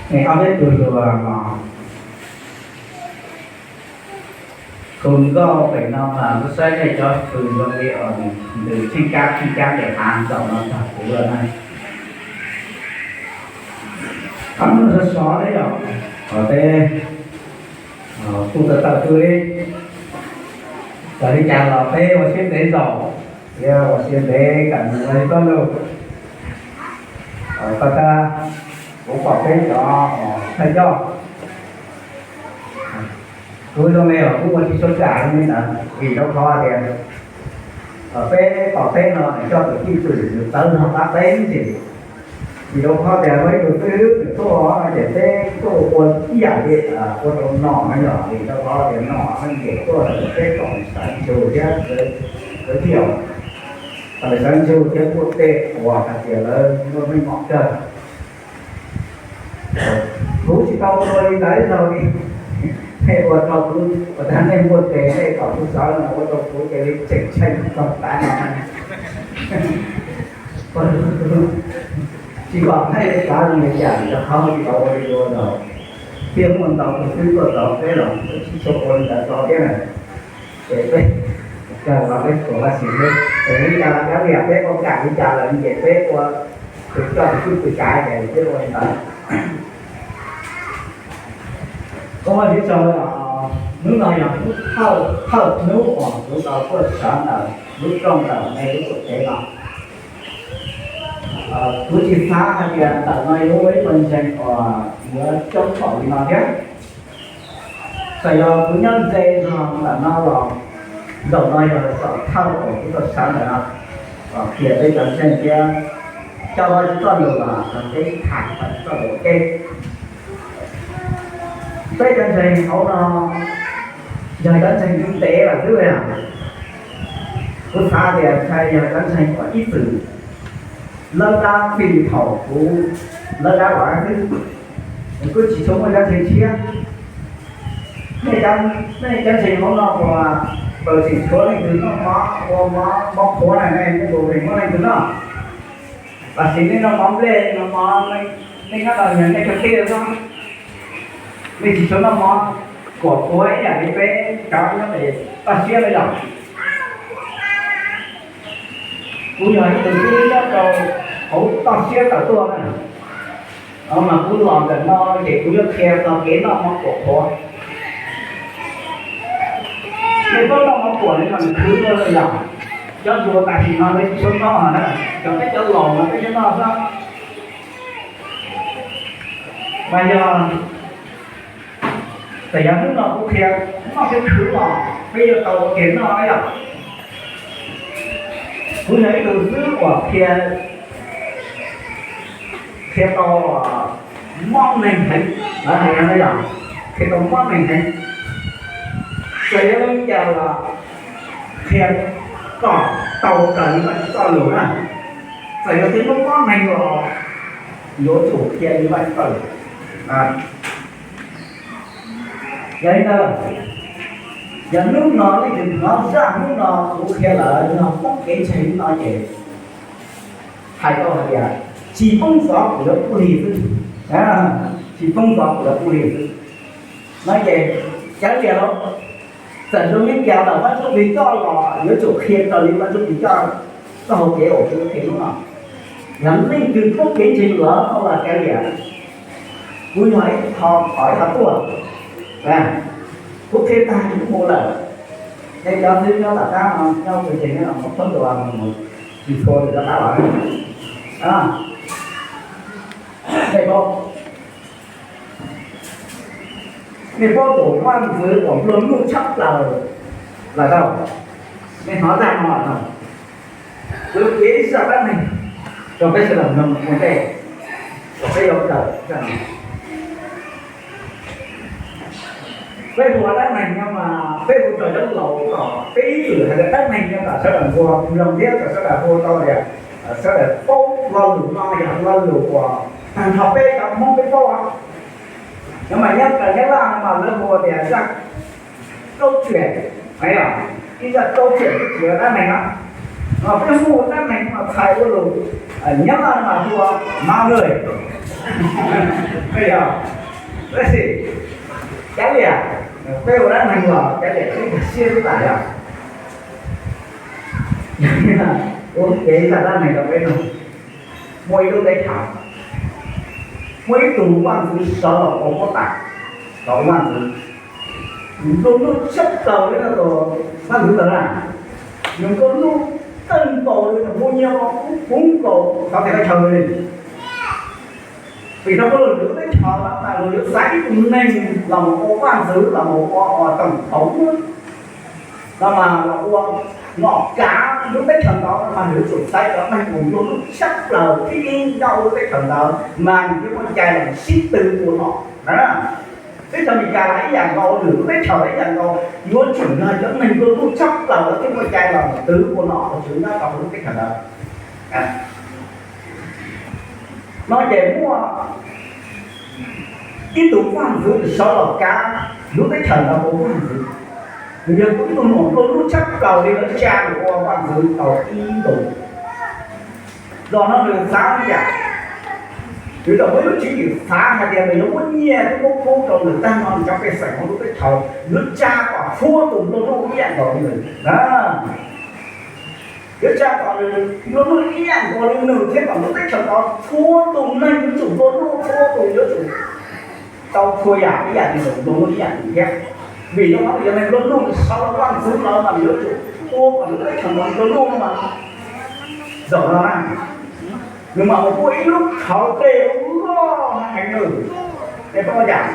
Nej ob peb tug hluas no, tus nkauj pem no mas kuv saib nej cov hws zoo li os, ntws tsheej kab tsheej kab ntawm hav ntsaum no tag kuv lawm na. Qhov no sov sov li os, peb kuj tawm tawm twg li, txawm li cas los peb ua siab ntev zaum thiab ua siab ntev kam mus ua li koj lug. Koj tab, kuv pom peb cov thawj coj, kuv zoo li os kuv ua tsis tshua kam li ntawd vim rau qhov tias peb tom teb no nws coj tus cwj pwm nws txawv zog qab teb ntxiv. Vim rau qhov tias muaj ib tug twb nws tuaj no ces peb tuaj ua ib yam li ua rau nom no yog vim rau qhov tias nom no nyiam tuaj peb kom nws sawv ntsug thiab lawv thiaj, kom nws sawv ntsug thiab kuj tej uas hais tias lawv muaj meej mom kawg. Kuv tsis tau ua li ntawd ib zaug li. Nej ua rau kuv, ua tag nej muaj tes nej kom kuv sawv no ua rau kuv cia li tseem tsheej txog tav no. Tsis pom qab xav zoo li cas rau qhov tsis tau ua li ua zaug. Thiaj muaj ntau tus twb tuaj txog peb los tsis tshua ua li ntawd tso thiab na. Ces peb kawg los peb tuav tab sis peb, ces li cas los kav liam peb ua kam li cas lawm ces peb ua, tus coj tus twj tus kav ces peb ua li ntawd. Koj ua tsis tau, hnub no yog hnub thawj hnub uas kuv tau tuaj sawv ntawm lub rooj ntawm nej lub tuam tsev no. Kuv tsis xav hais tias ntawm no yuav ua ib qho ntseeg uas yuav coob npaum li no thiab. Txawm yog kuv nyob ze zog ntawm no los, zaum no yog zaum thawj uas kuv tuaj sawv ntawm no, qhia peb cov ntseeg thiab coj tsis txoj lus los peb tham tsis txoj lus ua ke. Peb cov ntseeg hauv no yog cov ntseeg ntev lawm xwb li. Kuv xav tias ntshai yog cov ntseeg uas ib txwm lawb dab txij li thaum kuv lawb dab los xwb, kuj tsis tshua muaj cov ntseeg tshiab. Nej cov ntseeg hauv no uas tawm tseem tshuav leej twg noj mov, ua mov, mov qhuav na, nej puas muaj leej twg noj? Los sis nej noj mov nplej, noj mov, nej nyob no yog nej kawg kiag xwb, nej tsis tshua noj mov, kuam qhuav ib yam li peb cov nyob pem toj siab no yog. Kuv yog ib tug tub nyob rau hauv toj siab tawm tuaj na, mas kuv los ntawm no ces kuv yuav qhia txog kev noj mov kuam qhuav. Nej paub noj mov kuam li no nws khwv luaj li yog? Cov hluas tam sim no lawv tsis tshua noj na, cov peb cov laus no peb thiaj noj xwb. Mas yog, txawm yog hnub no kuv qhia noj thiab khwv los peb yuav tau ua ke noj na yog. Kuv yog ib tug xwb uas qhia, qhia tau mob neeg heev, lawv hais no yog, qhia tau mob neeg heev. Txawm yog li cas los qhia kom tau raws li Vajtswv txoj lus na. Txawm yog tej lub mob neeg los yuav tsum qhia li Vajtswv txoj lus. Yog li ntawd, yog hnub no leej twg hnov zaj hnub no kuv qhia lawm yog poob kev ntseeg no ces hais tau hais tias tsis poob xov kuv yuav pub hlis xwb, tsis poob xov kuv yuav pub hlis xwb. No ces kav liam lauj, txawm zoo li cas ntawm Vajtswv Txojlus coj los yuav tsum qhia raws li Vajtswv Txojlus coj, txoj hau kev uas kuv qhia hnub no. Yog leej twg poob kev ntseeg lawm no los kav liam, kuv yog ib qho, qhov ib qho tuaj, kuv qhia tag kuv mus lawm. Nej cov xwb nyob tom qab no nyob pes tsawg nyob no mus thoob ntua mus, tsis tshua rau tom qab los. Nej paub, nej paub tus vaj ntxwv uas nplua nuj tshaj plaws lawm tau? Nej hnov zaj no lawm tau? Kuv yuav piav ib zaj dab neeg rau peb sawv daws mloog ua ntej, kom peb yuav kawm zaj no. Peb hu ua dab neeg no mas peb hu rau cov laus kom peb ib txwm hais tias dab neeg no kom sawv daws nquag mloog thiab kom sawv daws hu tau tias sawv daws paub lo lus no yog lo lus uas tag nrho peb cov Hmoob peb paub. Nyob mas nyob Nyab Laj no mas lawv hu tias zaj kaub tsuam, ib zaj kaub tsuam twb tsis yog dab neeg na. Peb hu dab neeg mas txhais ua lus Nyab Laj mas hu ua má lwj. Yog, tab sis Kav Liam, peb ua dab neeg los Kav Liam peb nkag siab xwb tas yog. Ua kev zaj dab neeg rau peb mloog. Muaj ib lub teb chaws, muaj ib tug vaj ntxwv sawv los ua huab tais, los ua vaj ntxwv. Nws nplua nuj tshaj plaws li no tus vaj ntxwv ntawd na, nws nplua nuj kawg nkaus li, nws muaj nyiaj muaj kub puv nkaus txhua txhia teb chaws li. Vim rau qhov lwm lub teb chaws no mas luag yuav xaiv ib tug neeg los mus ua vaj ntxwv, los mus ua ua toom tauv no mas los ua nom kav lub teb chaws ntawd no mas nws yuav tsum xaiv cov neeg uas nplua nuj tshaj plaws thiab ib ncauj lub teb chaws ntawd mas nws thiaj muaj cai los sib tw ua nom na. Teb chaws Amelikas los ib yam nkaus, lwm lub teb chaws los ib yam nkaus, yuav tsum yog cov neeg nplua nuj tshaj plaws lawv thiaj muaj cai los twv ua nom ua tswv nyob rau hauv lub teb chaws ntawd. No ces muaj ib tug vaj ntxwv sawv los kav lub teb chaws ntawd ua vaj ntxwv. Nws yog ib tug uas nplua nuj tshaj plaws li, lawv tsa nws ua vaj ntxwv tau ib ntus. Zaum no nws xav li cas? Nws tau muaj ib lub tswv yim xav hais tias nws yuav muab nyiaj thiab muab kub rau nws tag nrho nws cov pej xeem hauv lub teb chaws, yuav tsa kom txhua tus nplua nuj ib yam nkaus li nws. Yuav tsa kom nws nplua nuj ib yam nkaus li nws thiab kom lub teb chaws tod txhua tus neeg yuav tsum nplua nuj, txhua tus yuav tsum tau txhua yam ib yam li nws, nplua nuj ib yam li nws thiab. Vim rau qhov nws yog neeg nplua nuj, nws sawv los vaj ntxwv lawm mas nws yuav tsum ua kom lub teb chaws ntawd nplua nuj no mas. Zaum no na, nws mam mus kuaj ib lub khawv dej loj heev na. Nej paub cas?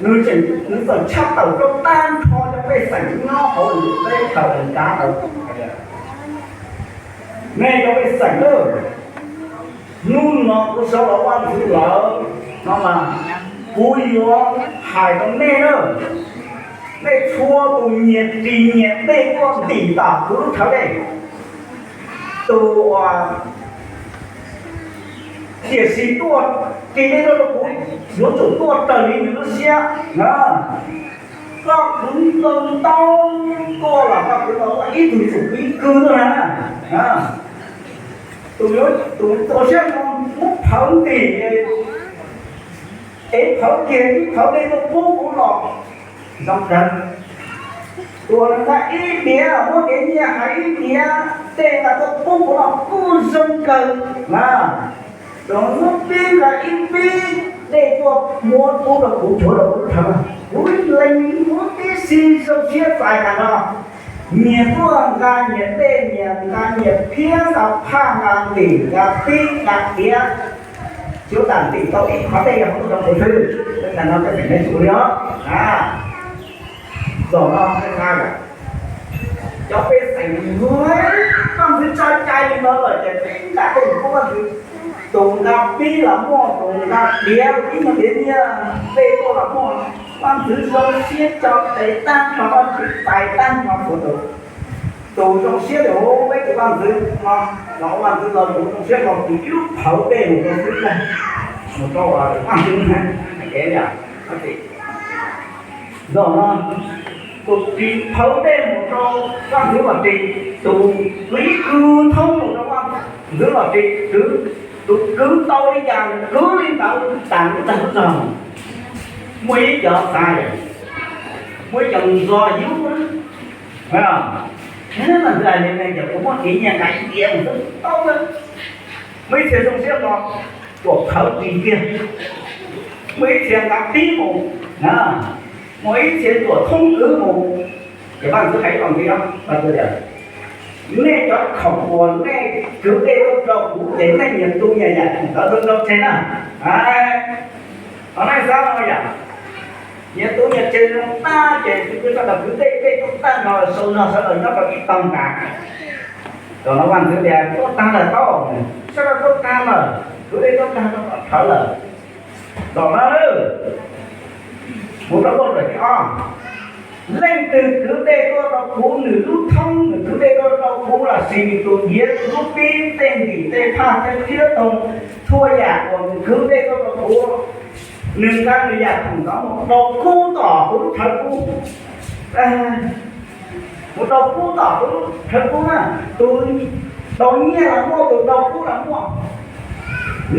Nws tseem, nws txawm tshaj tawm rau tag nrho cov pej xeem nyob hauv lub teb chaws Amelikas ntawd. Nej cov pej xeem na, hnub no kuv sawv los ua vaj ntxwv lawm no mas, kuv yuav hais rau nej na, nej txhua tus nyias ris nyias dej tuaj ntim tom kuv lub khawv dej. Tus uas tiam sis tuaj ris dej tuaj rau kuv yuav tsum tuaj raws li nws lub siab na. Koj khwv ntau ntau tuaj los koj khwv ntau tuaj, ib tug tsum khwv ib kwv tuaj na. Tus, tus txaus siab no muab phawv ntim, es phawv kiag ib phawv dej tuaj pub kuv los zoo kawg. Tus nqa ib diav, muab kev nyiaj hais ib diav dej nqa tuaj pub kuv los kuj zoo kawg na. Tus muab pib nqa ib pib dej tuaj muab pub rau kuv, tshuav rau kuv lub khawv, kuv lees muab tib si zoo siab txais tas no. Nyias tuaj nqa nyias dej, nyias nqa nyias phiab, nqa phaj, nqa ntim, nqa pib, nqa diav, tsuav tas ntim tau ib qhov dej los tuaj rau kuv xwb. Tam no peb tseem me tsum li os. Zaum no peb txhais cov pej xeem, vaj ntxwv tso cai li no lawm ces peb nqa tej mus pub vaj ntxwv. Tus nqa pib los muaj, tus nqa diav, ib nyuag diav nyiaj dej tuaj los muaj. Vaj ntxwv zoo siab tso tes tag nrho, vaj ntxwv tais tag nrho txhua tus. Tus zoo siab tias, peb tus vaj ntxwv no los ua vaj ntxwv los tus zoo siab los ris ib lub phawv dej mus rau xwb, mus rau vaj ntxwv na. Zaum no tus ris phawv dej mus rau vaj ntxwv los ris, tus kwv ib kwv thoob mus rau vaj ntxwv los ris, tus kwv tau li cas kwv li ntawd tas lub dag lub zog. Muaj ib cov xav, muaj ib cov ntxo yub, ntxo hais li ne, ces kuv muab kev nyiaj nqa ib diav mus xwb tau. Muaj ib txhia zoo siab no tuam phawv ris kiag, muaj ib txhia nqa pib mus, muaj ib txhia tuam thoob kwv mus. Ces vaj ntxwv hais los ntxiv, nej cov khoom uas nej kwv dej tuaj rau kuv ces nej nyias tu nyias yam khoom ntawd rau tseg na. Qhov nej xav no yom, nyias tu nyias tseg zoo tag ces tus kwv sawv daws kwv dej, dej tuaj tag nrho, sau zog sawv daws nyob rau ib tog nkas. Zaum no vaj ntxwv tias tuaj tag lawm tau, sawv daws tuaj tag lawm, kwv dej tuaj tag rau tom thawv lawm. Zaum no mus rau nkauj ntawm thib ob, leej twg kwv dej tuaj rau kuv, nws lub thoob nws kwv dej tuaj rau kuv lossis nws tus diav lub pib, tej ntim tej phaj tej phiab toog, txhua yam uas nws kwv dej tuaj rau kuv, nws nqa nws yam khoom ntawd mus rau kub tom kuv lub thawv kub. Tus rau pub tom tus khawv koob na, tus rau nyiaj los muaj, tus rau pub los muaj.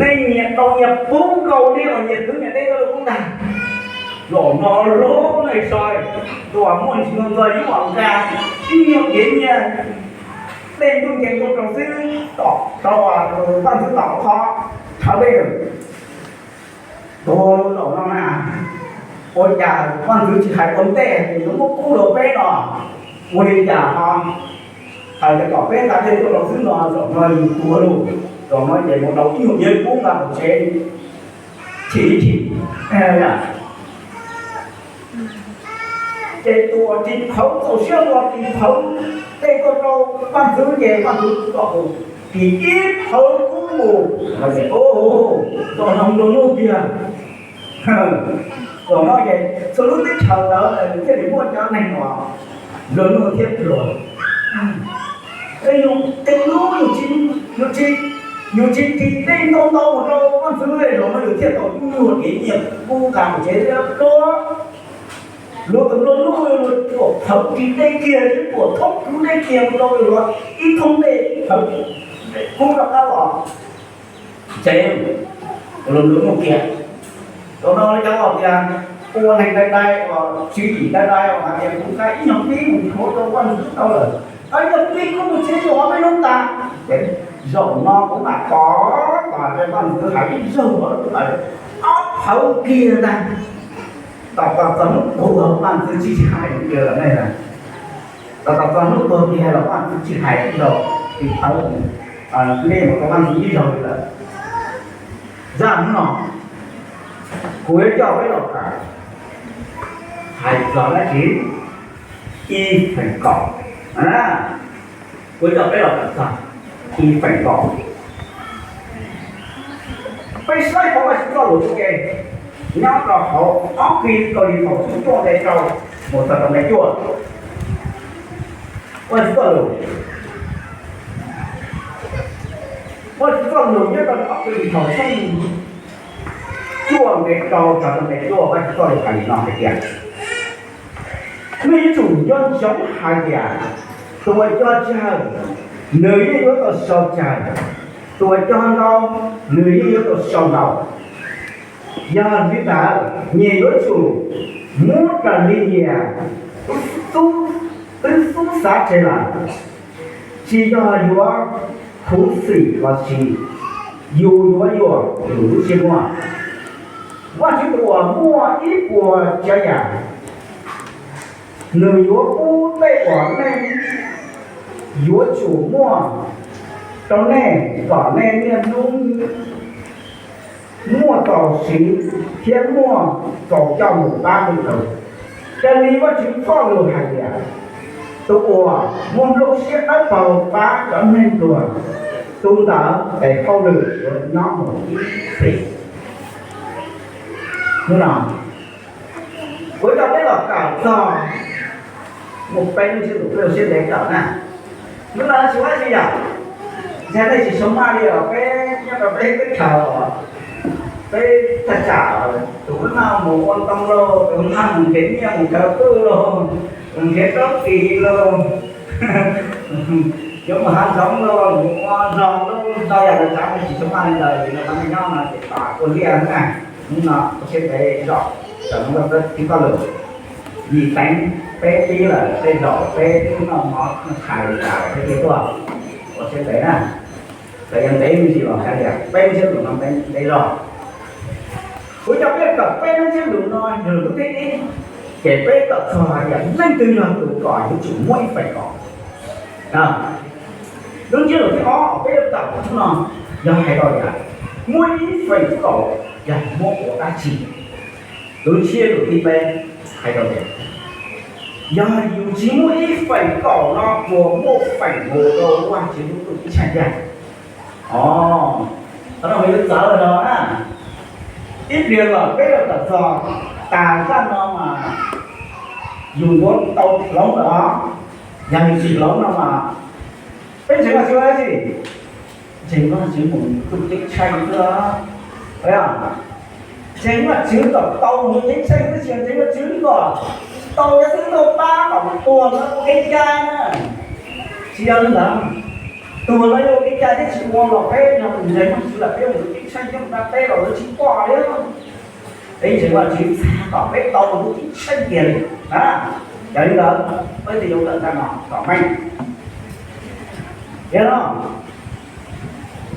Nej nyias rau nyias pub nkaus nej los nyias twv nyias dej tuaj rau pub ntag. Zaum no lub nej sai, tus uas muaj ntsis ntxo ntxo yuav nqa ib nyuag kev nyiaj dej ntuj ncees tuaj rau xwb, tom rau tus vaj ntxwv tom qhov chaw dej lawm. Tus zaum no na, ua cas vaj ntxwv tsis hais ua ntej es yuav muab pub rau peb no? Ua li cas ho hais tias kom peb nqa dej tuaj rau xwb no, zaum no yus tuag lauj. Zaum no ces mus rau ib nyuag yeeb pub nqa hauv tsev chim chim. Ces tus uas ris phawv txaus siab ua ris phawv dej tuaj rau vaj ntxwv ces vaj ntxwv txawm ris ib phawv kub mus. Zaum no nplua nuj tiag. Zaum no ces txhua lub teb chaws ntawd thiaj li muaj cov neeg uas nplua nuj thiab pluag. Tej hnub yus tsis, yus tsis ris dej ntau ntau mus rau vaj ntxwv, zaum no yus thiaj tau ib nyuag kev nyiaj kub nqa mus tsev thiab pluag. Luag tus nplua nuj luag tuam phawv ris dej kiag, luag tuam thoob kwv dej kiag mus rau luag ib thoob dej phawv kub rov qab los tsev, luag nplua nuj kiag. Zaum no cov uas tias ua neeg dai dai, uas tswv yim dai dai, uas hais tias kuv nqa ib nyuag pib mus nchuav rau vaj ntxwv tau lawm, ib nyuag pib kub mus tsev yuav peb hnub tas. Zaum no kuv mam kov kom vaj ntxwv hais ib zaug, kuv mam ob phawv kiag ntag. Tos tos txog hnub tuag vaj ntxwv tsis hais kiag lawm ne. Tos tos txog hnub tuag kiag los vaj ntxwv tsis hais ib zaug, ris phawv dej mus rau vaj ntxwv ib zaug li lawm. Zaj hnub no kuv yuav coj peb los kawm hais txog dab tsi? Ib feem kaum. Kuv coj peb los kawm txog ib feem kaum. Peb saib qhov Vajtswv txoj lus ua ke nyob rau hauv ob Kis Kos Lis Thaum tshooj cuaj nqe rau mus txog rau nqe cuaj. Vajtswv txoj lus, Vajtswv txoj lus nyob rau ob Kis Lis Thaum tshooj cuaj nqe rau txog rau nqe cuaj, Vajtswv txoj lus hais li no hais tias, nej yuav tsum nco ntsoov hais tias, tus uas cog tsawg, nws yeej yuav tau sau tsawg; tus uas cog ntau, nws yeej yuav tau sau ntau. Yog li ntawd, nyias yuav tsum muab raws li nyias twb xub xav tseg lawm, tsis yog yuav khuv xim los sis yus yuav yuam yus lub siab muag. Vajtswv tus uas muaj ib puas tsav yam, nws yuav pub tej uas nej yuav tsum muaj rau nej kom nej niaj hnub muaj txaus siv thiab muaj txaus coj mus pab lwm tus. Raws li Vajtswv txoj lus hais tias, tus uas muaj nplooj siab dawb paug pab cov neeg pluag, tus ntawd tes hauj lwm yuav nyob mus ib txhis. Hnub no kuv coj peb los kawm txog mus peb lub ntsiab lus peb ua siab ntev kawm na. Hnub no tsis ua dab tsi yom, ntshai nej tsis xav maj li os, peb nyob rau peb teb chaws, peb thaj tsam tus hmab naj mus ua ntoo lauj, tus hmab mus nrhiav nyiaj mus khaws qwj lauj, mus nrhiav rab ris lauj, yuav mus hav zoov lauj, mus ua zog lauj, ntau yam li ntawd, nej tsis xav maj li ntawd, vim no qhov nej nyob no ces ua liaj na. Hnub no ua siab ntev zom zaws no txog txoj lus, yim teev peb pib lawm, tej zaum peb twb noj mov noj tshais li cas peb thiaj tuaj, ua siab ntev na. Txawm yog ntev me ntsis los hais tias peb lub ntsiab lus no ntev zog. Kuv coj peb kawm peb lub ntsiab lus no yog lub thib ib, ces peb kawm txog hais tias leej twg yog tus kom yuav tsum muab ib feem kaum. Lub ntsiab lus thib ob peb yuav kawm hnub no yog hais tau tias muab ib feem kaum yog muab ua dab tsi. Lub ntsiab lus thib peb hais tau tias yog yus tsis muab ib feem kaum no puas muaj feem mus rau Vajtswv lub ntuj ceeb tsheej tiag? Os, qhov no mas yuav txawv no na. Ib pliag los peb yuav kawm txog tas zaj no mas yus yuav tau hloov lawm os. Yog yus tsis hloov no mas peb ntseeg Vajtswv dab tsi? Ntseeg Vajtswv mus ntuj ceeb tsheej xwb. Ntseeg Vajtswv kom tau mus ntuj ceeb tsheej xwb, tsis ntseeg Vajtswv kom tau cov xib hwb tuaj pab kom mus tuag lawv ua kev cai na. Tsis yog li ntawd, tuag lawv yuav ua kev cai thiab tsis ua los peb yog tus ntseeg Vajtswv lawm peb mus lub ceeb tsheej thiab mus nram teb los lawv tsis pom li. Peb ntseeg Vajtswv txhaj kom peb tau mus lub ceeb tsheej tiag li. Yog li ntawd peb thiaj yuav tawm tag no kom meej. Yog no,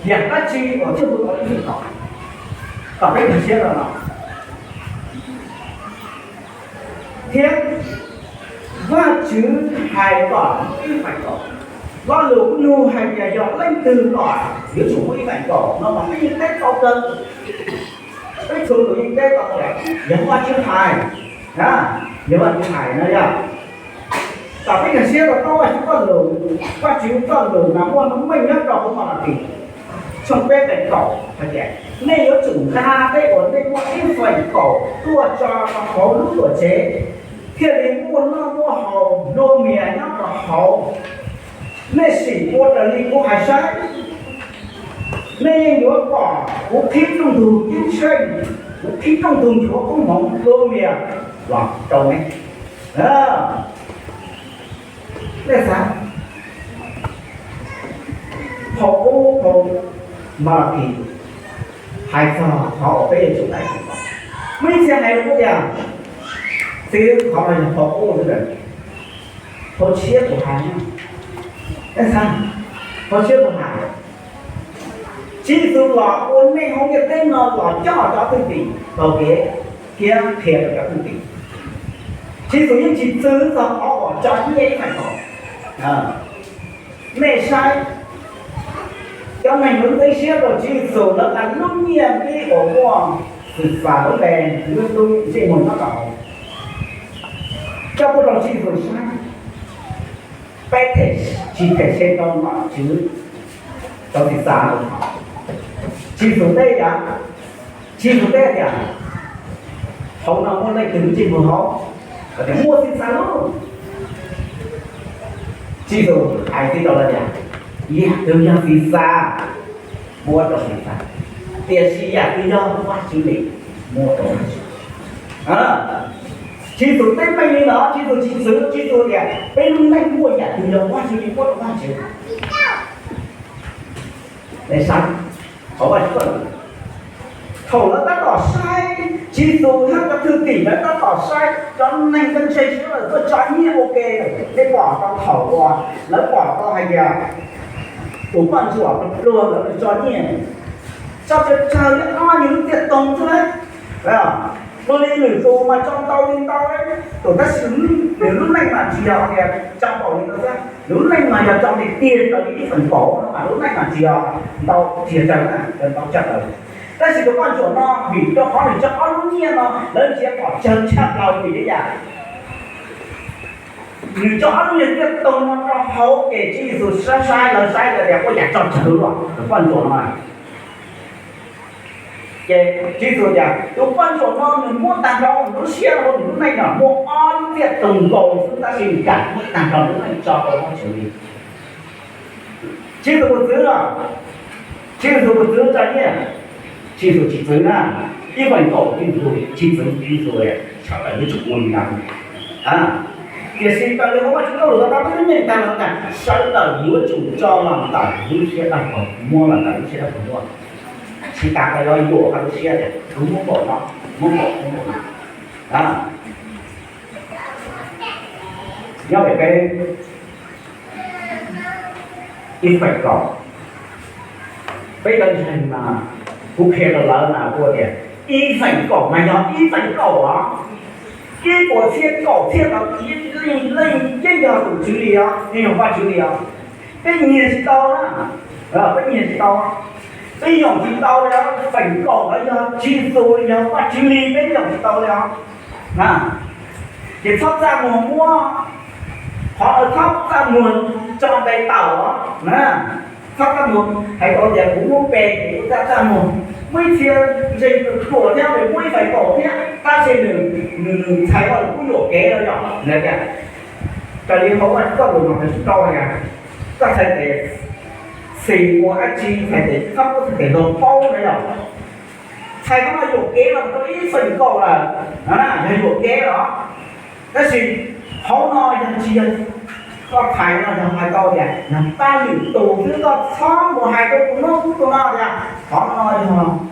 yam dab tsi uas thiaj hu tau ib feem kaum, kom peb nkag siab rau no. Thiab Vajtswv hais kom muaj ib feem kaum. Lo lus kuj nug hais tias yog leej twg kom yuav tsum muaj ib feem kaum no mas peb yeej teb tau kawg. Peb txhua tus yeej teb tau lawm, yog Vajtswv hais, yog Vajtswv hais no yog. Kom peb nkag siab rau paub Vajtswv txoj lus, Vajtswv txoj lus mas muaj meej nyob rau hauv Malakis tshooj peb nqe kaum hais tias, nej yuav tsum nqa tej uas nej muaj ib feem kaum tuaj tso rau hauv lub tuam tsev, thiaj li muaj noj muaj haus nplua mias nyob rau hauv. Nej sim ua raws li kuv hais saib, nej yeej yuav pom kuv qhib rooj ntug ceeb tsheej, kuv qhib rooj ntug nchuav koob hmoov nplua mias los rau nej. Nej xav, phau qub phau Malakis hais txog qhov uas peb yuav tsum tau. Muaj ib txhia hais rau kuv tias, txiv, qhov no yog phau qub xwb, phau tshiab kuv hais, phau tshiab kuv hais. Tswv Yexus los ua neej hauv ntiaj teb no los coj cov thwj tim taug kev thiab qhia rau cov thwj tim. Tswv Yexus yeej tsis txwv txog qhov uas tso nyiaj ib feem kaum. Nej saib, cov neeg lub ntev siab rau Tswv Yexus lawv tau lub nyiaj npib uas muaj Xixas lub npe, lub ntsej muag nyob rau hauv, coj tuaj rau Tswv Yexus saib. Peb them, tsis them se rau nom tswv, rau Xixas. Tswv Yexus teb tias, Tswv Yexus teb tias, hauv no muaj leej twg lub ntsej muag hauv? Lawv tias muaj Xixas lub. Tswv Yexus hais tib rau lawv tias, yam twg yog Xixas, muab rau Xixas, tiam sis yam twg yog Vajtswv li, muab rau Vajtswv. Tswv Yexus teb meej li no, Tswv Yexus tsis txwv, Tswv Yexus tias peb lub neej muaj yam twg yog Vajtswv li muab rau Vajtswv. Nej saib, qhov Vajtswv, thaum lawv tab tom saib, Tswv Yexus thiab cov thwj tim lawv tab tom saib cov neeg ntse siab lawv tuaj tso nyiaj ua ke, nej pom tau thaum uas lawv pom tau hais tias tus poj ntsuam pluag lawv tso nyiaj, tso tsawg tsawg li ob nyuag lub tiaj toog xwb na. Ua li lwm tus mas tso ntau li ntau, tus tab sis nws lub neej mas tsis yog tias tso npaum li ntawd xwb, nws lub neej mas yog tso tiag tiag raws li ib feem kaum no mas lub neej mas tsis yog ntau tiag tsawg na, ntau tsawg lawm. Tab sis tus poj ntsuam no vim rau qhov nws tso ob lub nyiaj no lawv ntsia pom tsawg tshaj plaws vim li cas. Nws tso ob lub nyiaj tiaj toog no rau hauv ces Tswv Yexus saib saib lawv saib lawv tias ua cas tso tsawg luaj tus poj ntsuam no. Ces Tswv Yexus tias tus poj ntsuam no nws muab tag nrho nws lub siab rau nws lub neej no, muaj ob lub tiaj toog nkaus xwb tab sis nws kam muab tag nrho nws lub neej tso rau Vajtswv li. Tswv Yexus puas txwv los? Tswv Yexus puas txwv tso nyiaj? Tswv Yexus tsis txwv na. Ib feem kaum Tswv Yexus tsis txwv, Tswv Yexus sawv daws yuav tsum ua li ntawd. Tiam sis raws li Vajtswv txoj lus tau peb lub neej tag los tas sawv daws yuav tsum tso los ntawm lub siab dawb paug, muab los ntawm lub siab dawb paug muab. Tsis tas koj yuav yuam koj lub siab tias kuv muab npaum no, muab npaum, muab npaum no. Nyob pem peb ib feem kaum, peb cov ntseeg mas kuv qhia rau lawv na kuv tias ib feem kaum mas yog ib feem kaum os. Ib puas txhiab kaum txhiab tau ib leej leej yeej yog tus Tswv li os, yeej yog Vajtswv li os. Peb nyiag tsis tau na, peb nyiag tsis tau, peb yoom tsis tau li os. Feem kaum ntawd yog Tswv Yexus, yog Vajtswv li, peb yoom tsis tau li os. Ces txhob txaj muag muab, qhov txhob txaj muag tso npe tawm os. Txhob txaj muag hais tau tias kuv muab npe kuv txaj txaj muag. Muaj ib txhia ntseeg ruam thiab nws muab ib feem kaum thiab tab sis nws, nws, nws txhais ua nws kuj yuam kev no yom. Lawv tias raws li hauv Vajtswv txoj lus mas nws tsis tau tias koj txhais tes xis ua dab tsi, txhais tes txhob muab txhais tes ntaus paub no yom. Txhais tau no yuam kev los rau ib feem kaum lawm, yog yuam kev los. Tab sis hauv no yog tsis yog koj thaiv no, yog hais tau tias yog pab lwm tus xwb, koj txhob mus hais rau tus no tus no tias qhov no yog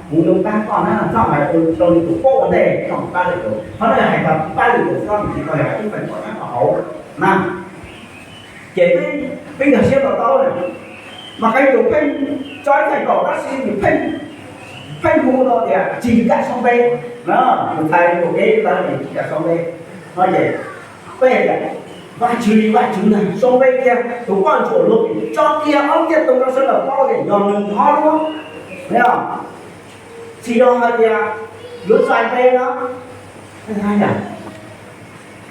kuv yuav pab koj na, txhob hais rau lwm tus paub ua ntej, txhob pab lwm tus. Qhov no yog hais txog pab lwm tus xwb, tsis tau yog ib feem kaum nyob rau hauv na. Ces peb nkag siab to taub na, mas qee tus pheej tso ib feem kaum tab sis nws pheej, pheej hu tau tias tsis kam sau npe na. Tus thaiv tus kev ntawd tsis kam sau npe no ces peb tias Vajtswv li Vajtswv ntag, sau npe kiag tus poj ntsuam luag tso kiag ob tiaj tus rau sawv daws paub tias yog nws qhov duab, tsis yog hais tias yuav txais npe no.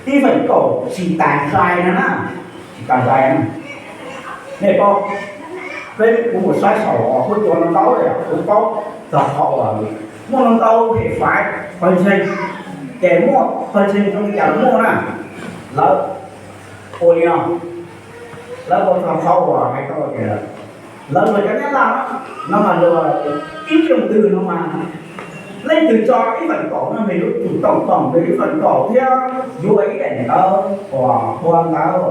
Ib feem kaum tsis tas zais no na, tsis tas zais no. Nej paub, peb kuv mus saib saum huab cua no ntau, kuv paub txog qhov uas muaj no ntau phem faiv pawg ntseeg, ces muaj pawg ntseeg zoo li cas los muaj na, lawv ua li no, lawv ua txog qhov uas hais tau tias lawv luag cov Nyab Laj no mas luag ib xyoos twg no mas leej twg tso ib feem kaum no nws yuav tsum toom toom nws ib feem kaum thiab yuav ib daim ntawv uas ua ntawv,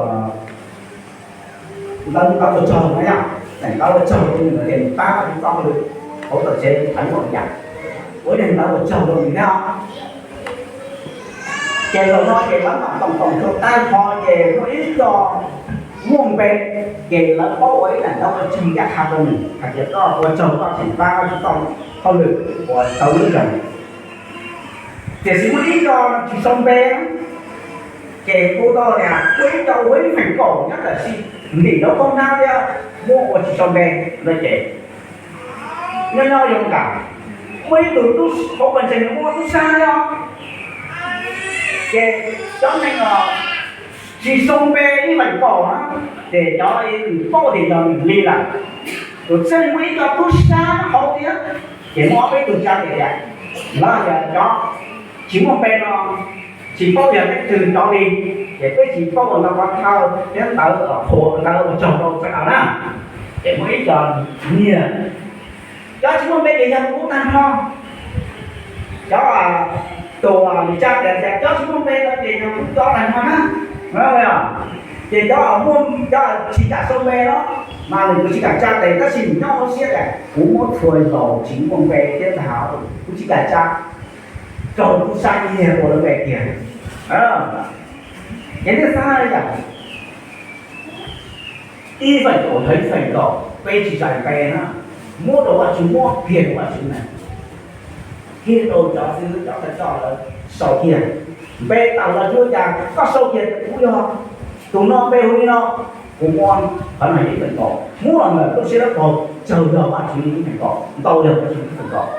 ntawv ntawv ua tsaug no yog daim ntawv ua tsaug rau nws tias nws pab tau txoj hauj lwm hauv tom tsev thaiv npaum li cas, ua ib daim ntawv ua tsaug rau nws thiab. Ces zaum no ces lawv mam toom toom rau tag nrho ces muaj ib co muaj npe, ces lawv paub ua ib daim ntawv ua tsaug ncaj qha rau nws hais tias koj ua tsaug koj tseem pab tau txoj hauj lwm uas tau lub zog. Tiam sis muaj ib co tsis sau npe, ces kuv tau tias muaj ib co ua ib feem kaum nyob tam sim ntim rau qab hnab thiab muab ua tsis sau npe no ces nyob nyob zoo nkaus muaj ib tug tub hauv pawg ntseeg muaj tub sab thiab, ces cov neeg uas tsis sau npe ib feem kaum na, ces cov nws paub tias yog nws li lawm. Tus txheej muaj ib co tub sab hauv thiab, ces muaj ob peb tug tsa tias tias lawv tias cov tsis muaj npe no tsis paub yog leej twg cov li, ces peb tsis paub ua ntawv pov thawj thiab ntawv qhuas ntawv ua tsaug rau sawv daws na. Ces muaj ib co nyiag, cov tsis muaj npe ces yog kuv tag nrho. Cov tus tsa tias tias cov tsis muaj npe no ces yog kuv cov tag nrho na. Ces cov muaj, cov tsis kam sau npe no mas nws kuj tsis kam tsa tes tab sis nws nyob hauv siab tias kuv muab txhua zaus tsis muaj npe thiab ntag, kuv tsis kam tsa, raug tub sab nyiag ua lawv npe tiag. Ces nej xav li cas? Ib feem kaum yog ib feem kaum peb tsis zais npe na, muab rau Vajtswv, muab kiag rau Vajtswv na. Kiag rau cov xib hwb cov thawj coj lawv sau kiag, npe tawm los tsuav cas koj sau kiag tias kuv yog tus no npe hu li no, kuv muab. Qhov no yog ib feem kaum muab los ntawm lub siab dawb paug, tsaug zog Vajtswv li ib feem kaum, ntau yog Vajtswv ib feem kaum.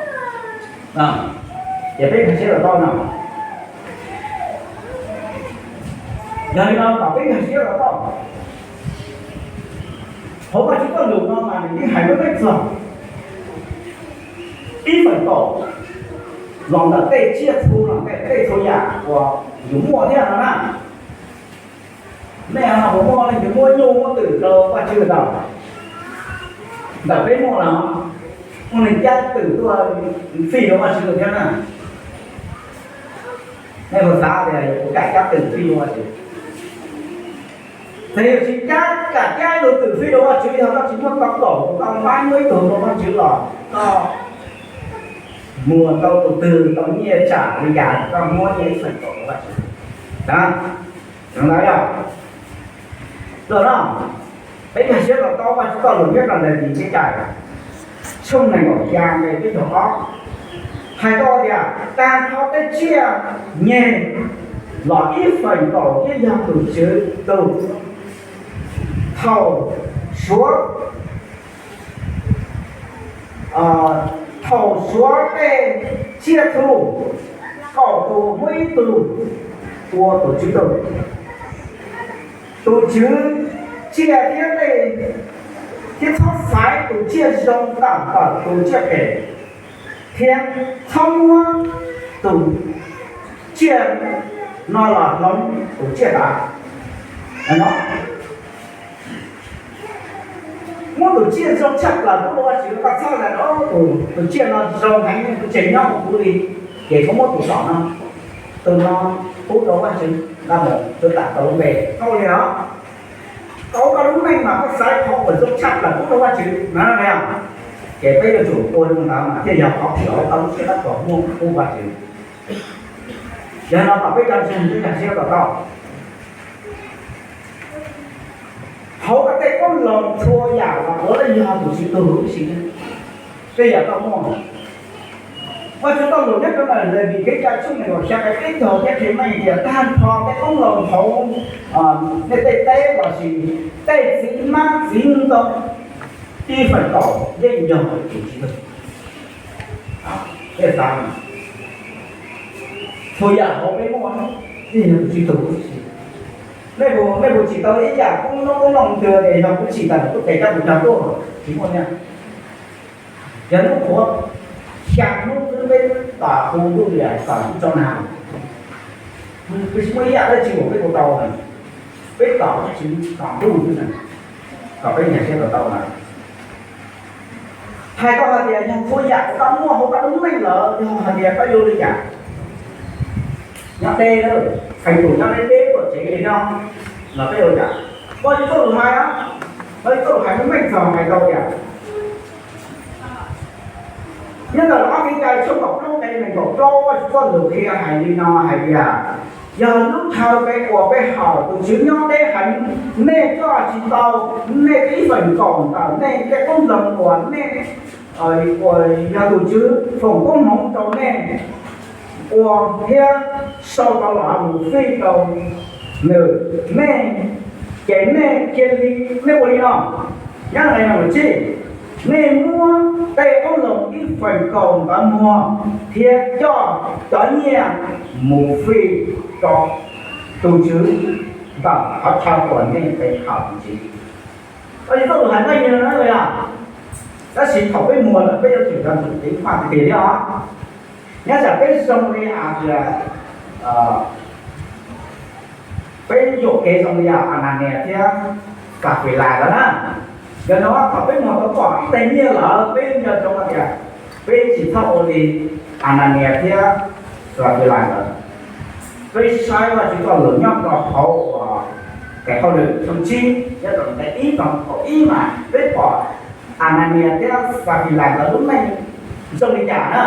Ces peb nkag siab los tau no. Yog li no kom peb nkag siab los tau. Hauv Vajtswv txoj lus no mas nws yeej hais lub neej txog ib feem kaum los ntawm tej tsiaj txhu los ntawm tej txhua yam uas yus muaj thiab no na. Nej no puas muaj leej twg muab nyuj muab twm rau Vajtswv tau? Ntawm peb muaj los muaj neeg cab twm tuaj fij rau Vajtswv thiab na. Nej puas xav tias yus puas kam cab twm fij rau Vajtswv? Txawm yus tsis cab, kam cab ib tug twm fij rau Vajtswv, yog koj tsis muaj tau kaum tus koj maib muab ib tug rau Vajtswv los koj muag tau tus twg tau nyiaj tsam li cas koj muab nyiaj ib feem kaum rau Vajtswv. Ntawd yog, no, peb nkag siab rau tau Vajtswv txoj lus nyob rau ntawm Lis Ntsiab Cai tshooj nees nkaum xya nqe peb caug ob, hais tau tias tag nrho tej tsiaj nyeg los ib feem kaum yeej yog tus Tswv tug. Thaum suav, thaum suav tej tsiaj txhu, kaum tus muaj ib tug ua tus tswv tug. Tus tswv tsiaj thiab tej, thiab txhob xaiv tus tsiaj zoo tawm ntawm tus tsiaj phem, thiab txhob muab tus tsiaj no los hloov tus tsiaj ntawd. Muab tus tsiaj zoo tshaj plaws pub rau Vajtswv, koj txhob hais tias tus tsiaj no zoo heev kuv tseg nyob kuv li, ces koj muab tus tom no, tus no pub rau Vajtswv. Tab mus tsw tam tau lub npe, koj ua li os. Tau koj lub neej mas koj xaiv qhov uas zoo tshaj plaws pub rau Vajtswv na, ces peb yuav tsum ua li ntawd mas thiaj yog qhov uas tau lub siab tab tom muaj pub Vajtswv. Yog no kom peb cov ntseeg peb nkag siab to taub. Hauv koj tej qoob loo txhua yam los puav leej yog tus Tswv tug huv tib si. Tej yam koj muaj, Vajtswv txoj lus nyob rau ntawm Levis Kev cai tshooj nees nkaum xya nqe peb caug thiab qhia meej tias tag nrho tej qoob loo hauv nej tej teb los sis tej txiv hmab txiv ntoo ib feem kaum yeej yog tus Tswv tug. Peb xav, txhua yam hauv peb muaj yeej yog tus Tswv tug huv tib si. Nej puas, nej puas tsim tau ib yam qoob loo, qoob loo twg es yog kuv tsim tawm kuv tes coj mus cog tuaj? Tsis muaj thiab. Yog hnub qhuav xya hnub xwb peb tom hu ntuj liam tom ib tsob nag, twb tsis muaj ib yam dab tsi uas peb ua tau na. Peb tom dab tsi? Tom ntuj xwb na. Kom peb nkag siab to taub na. Hais tau hais tias yog txhua yam uas koj muaj hauv koj lub neej lawm, yog hais tias koj yuav li cas, nyob deb, feem kum nyob deb deb tuam tsev li no los peb yuav li cas? Vajtswv txoj lus hais, Vajtswv txoj lus hais meej meej txog hais tau tias, nyob ntawm ob Kev cai tshooj kaum plaub nqe nees nkaum plaub, Vajtswv txoj lus qhia hais li no hais tias, yog lub chaw peb ua peb haus tus Tswv nyob deb heev, nej coj tsis tau nej ib feem kaum ntawm nej tej qoob loo uas nej, uas yog tus Tswv foom koob hmoov rau nej ua thiab sau tau los mus fij rau nws, nej, ces nej cia li, nej ua li no. Nyob nqe nees nkaum tsib, nej muab tej qoob loo ib feem kaum ntawd muag thiab coj cov nyiaj mus fij rau tus Tswv ntawm qhov chaw uas nej pe hawm tus Tswv. Vajtswv txoj lus hais meej li no na yom. Tab sis thaum peb muag lawm peb yuav tsum nco ntsoov kev faj tiag tiag thiab os. Nyob tsam peb zoo li hais tias, peb yuam kev zoo li Ananias thiab Xafilais lawm na. Yog no thaum peb muag tau pom ib teg nyiaj lawm peb nco ntsoov hais tias peb tsis txhob ua li Ananias thiab Xafilais lawm. Peb saib Vajtswv txoj lus nyob rau hauv uas Kev Hauj Lwm tshooj tsib nyob rau nqe ib txog kaum ib mas peb pom Ananias thiab Xafilais nkawd lub neej zoo li cas na.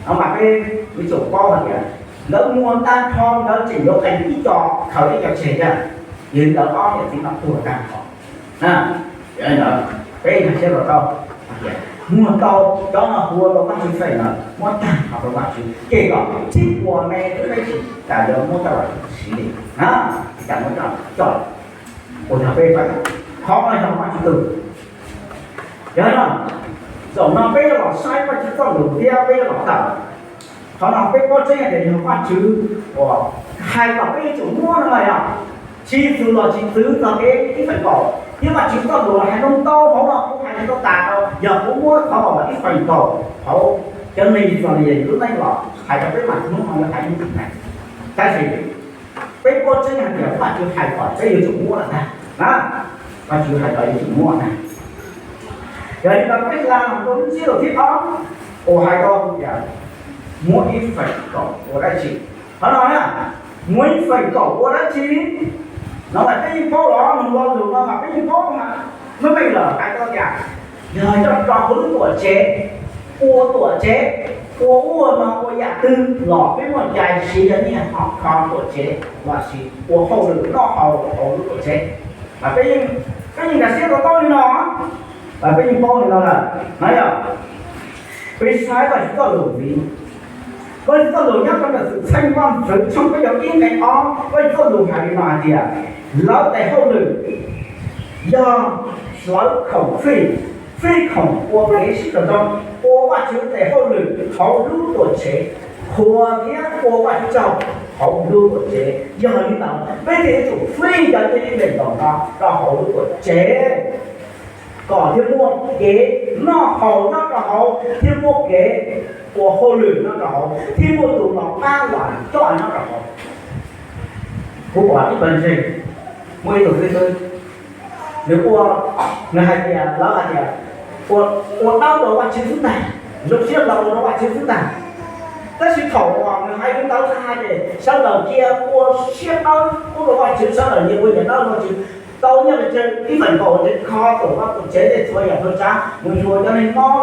No mas peb yuav tsum paub hais tias nkawd muag tag nrho nkawd tseem yuav qee ib co, khaws ib co tseg thiab, yog li ntawd ob niam txiv no tuag tag nrho. Peb nkag siab rau tau, muag tau cov no hu ua tau Vajtswv feem ntawd muab tag nrho rau Vajtswv ces kom txhib ua me twb peb tsis tas yuav muab coj los siv li na, tsis tas muab coj los coj, uas yog peb feem, qhov no yog Vajtswv tug. Yog no, zaum no peb yuav los saib Vajtswv txoj lus thiab peb yuav los tawm. Qhov no peb paub tseeb tias yog Vajtswv uas hais kom peb yuav tsum muab no mas yog, tsis txwv los tsis txwv txog kev ib feem kaum, thiab Vajtswv txoj lus los hais ntau ntau hauv no kuv hais tsis tau tas rau, yog kuv muab qhov uas ib feem kaum hauv cov neeg Yixalayees lub neej los hais rau peb mas hnub no yuav hais ib ntsis na. Tab sis peb paub tseeb hais tias Vajtswv hais kom peb yuav tsum muab lawm ntag na, Vajtswv hais kom yuav tsum muab ntag. Yog li ntawd peb hla rau lub ntsiab lus thib ob uas hais tau tias muab ib feem kaum ua dab tsi. Qhov no na, muab ib feem kaum ua dab tsi, no mas peb yeej paub los nug lo lus no mas peb yeej paub mas meej meej lawm hais tau tias yog coj rau hauv lub tuam tsev, ua tuam tsev, ua ua no ua yam twg los peb muaj cai siv cov nyiaj hom kho tuam tsev los sis ua hauj lwm noj haus hauv lub tuam tsev. Mas peb yeej, peb yeej nkag siab tau paub li no, mas peb yeej paub li no lawm na yom. Peb saib Vajtswv txoj lus ntxiv. Vajtswv txoj lus nyob rau ntawm Xwmtxheej Vaj Ntxwv tshooj peb caug ib nqe ob, Vajtswv txoj lus hais li no hais tias, lawv tes hauj lwm yog lawv khoom fij, fij khoom ua kev sib raug zoo, ua Vajtswv tes hauj lwm hauv lub tuam tsev, qhuas thiab ua Vajtswv tsaug hauv lub tuam tsev. Yog li ntawd peb thiaj yuav tsum fij cov nyiaj nqi nqem nkaus no rau hauv lub tuam tsev, kom thiaj muaj kev noj haus nyob rau hauv, thiaj muaj kev ua hauj lwm nyob rau hauv, thiaj muaj tus los pab los coj nyob rau hauv. Kuv pom ib pawg ntseeg, muaj ib tug xib fwb, nws ua, nws hais tias, lawv hais tias ua, ua dawb rau Vajtswv xwb ntag, zoo siab los ua rau Vajtswv xwb ntag. Tab sis thaum uas nws hais li ntawd tag ces sawv daws cia ua siab dawb ub rau Vajtswv, sawv daws cia ua yam dawb Vajtswv, tau nyiaj pes tsawg ib feem kaum ntawd kho tuam vaj tuam tsev tej txhua yam txhua tsav mus xyuas cov neeg mob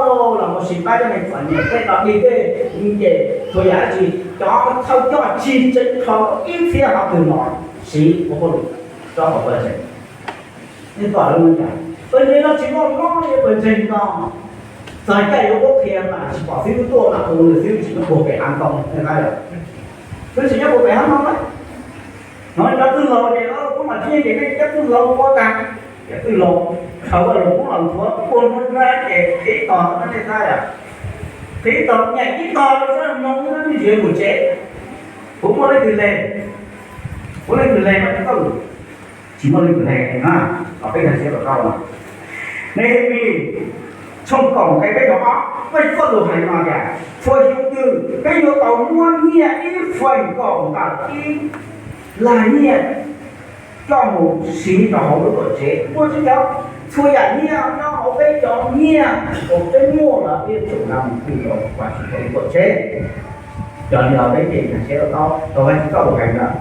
los mus sim pab cov neeg txom nyem tej no dig tej ces txhua yam dab tsi cov thawj coj tsis tseev rho ib txhiab hov twg los siv ua hauj lwm rau hauv pawg ntseeg. Nej pom lawv ua cas? Pawg ntseeg no tsis muaj mob li pawg ntseeg no. Txawm caij yuav muab qhia mas tsis pom xib hwb tuaj mas ua nws xib hwb tsis muab puag pem hav ntoo, nej saib lawm. Xib hwb tsis nyob puag pem hav ntoo na. No cov txwj laug ces lawv kuj mam tsis nyeej ces nej cov txwj laug ua tag, cov txwj laug, thaum ua laus kuj los nthuav ua nruab nrab ces qhib tog no nej saib lawm. Qhib tog nyaim ib tog rau sab no no nej tsis mus tsev. Kuv muaj leej twg le, kuv leej twg le mas tsis tau, tsis muaj leej twg le na. Los peb nkag siab rau koj no. Nehemias tshooj kaum nqe peb caug ob, Vajtswv txoj lus hais no tias, txhua xyoo twg peb yuav tau muab nyiaj ib feem kaum ntawm ib lag nyiaj coj mus siv rau hauv lub tuam tsev. Muaj tsis yog txhua yam nyiaj nyob hauv peb cov nyiaj uas peb muaj los peb yuav tsum nqa mus pw rau Vajtswv lub tuam tsev. Yog li no peb thiaj nkag siab rau tau Vajtswv txoj lus hais ntawd.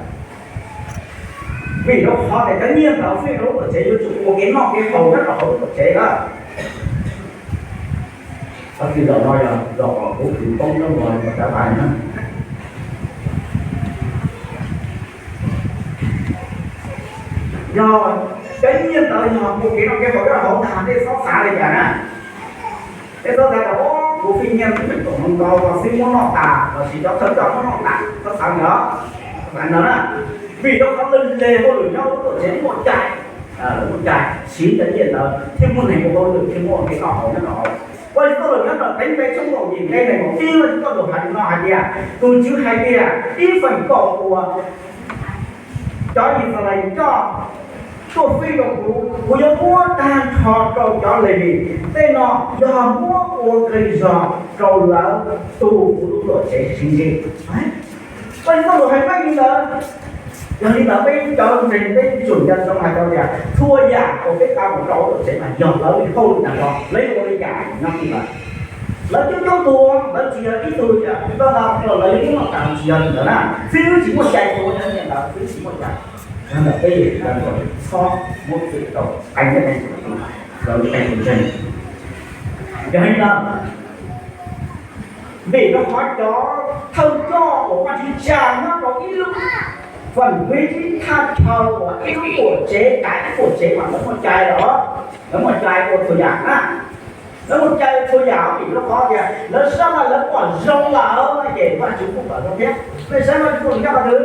Vim rau qhov tias cov nyiaj ntawd fij rau lub tuam tsev yuav tsum ua kev noj kev haus nyob rau hauv lub tuam tsev lawm. Txoj kev zaum no yog zaum uas kuv khwv koob nyob mus ua cov tais na. Yog cov nyiaj ntawd yog ua kev noj kev haus nyob rau hauv ntag, nej txhob xav li cas na. Peb txhob xav tias, o, kuv fij nyiaj twb feem kaum no nkaus los xib hwb muab noj tas lossis cov thawj coj muab noj tas, txhob xav li ntawd. Xav ntawd na, vim rau qhov lawv leg hauj lwm nyob lub tuam tsev muaj cai, muaj cai siv cov nyiaj ntawd thiaj muaj neeg ua hauj lwm thiaj muaj kev noj haus nyob rau hauv. Vajtswv txoj lus nyob rau Teev Npe tshooj kaum yim nqe nees nkaum ib, Vajtswv txoj lus hais li no hais tias, tus Tswv hais tias, ib feem kaum uas cov Yixalayees coj tuaj fij rau kuv, kuv yuav muab tag nrho rau cov Levis. Tej no yog muab ua nqi zog rau lawv tu kuv lub tuam tsev siv ntsig. Vajtswv txoj lus hais meej li ntawd. Yog li ntawd peb cov ntseeg peb yuav tsum nco ntsoov hais rau tias txhua yam uas peb nqa mus rau hauv tuam tsev mas yog lawv li hauj lwm tag nrho, lawv yuav ua li cas nyob tim lawv. Lawv coob coob tus, lawv tsis yog ib tug, lawv yuav muab noj tas tsis yog li ntawd na. Xib hwb tsis muaj cai tua cov nyiaj ntawd, xib hwb tsis muaj cai. Yog ntawd peb yuav tsum nco ntsoov txhob muab txim rau qee cov neeg, lawv qee tus ntseeg. Yog li ntawd, vim rau qhov cov thawj coj uas Vajtswv tsa nyob rau ib lub fam vib thaj chaw uas ib lub tuam tsev, kav ib tuam tsev mas lawv muaj cai los, lawv muaj cai ua txhua yam na. Lawv muaj cai ua txhua yam vim rau qhov tias lawv sab laj lawv pom zoo lawm no ces Vajtswv kuj pom zoo thiab. Nej saib Vajtswv txoj lus nyob qhov twg?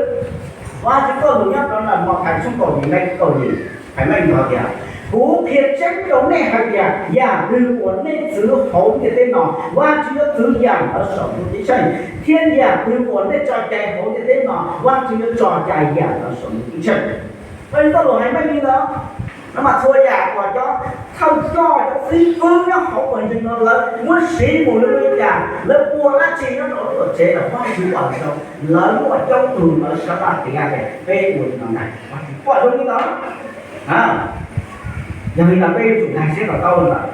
Vajtswv txoj lus nyob rau ntawm Mathais tshooj kaum yim nqe kaum yim, hais meej hais tias, kuv qhia tseeb rau nej hais tias yam twg uas nej txwv hauv ntiaj teb no, Vajtswv yuav txwv yam ntawd saum ntuj ceeb tsheej, thiab yam twg uas nej tso cai hauv ntiaj teb no, Vajtswv yuav tso cai yam ntawd saum ntuj ceeb tsheej. Vajtswv txoj lus hais meej li ntawd. No mas txhua yam uas cov thawj coj cov xib fwb nyob hauv pawg ntseeg no lawv muab siv mus lawv ua li cas, lawv ua dab tsi nyob rau lub tuam tsev los Vajtswv pom zoo, lawv muaj coob tug lawv sab laj tiav tias peb ua li no ntag, Vajtswv pom zoo li ntawd. Yog li ntawd peb yuav tsum nkag siab rau taub li ntawd,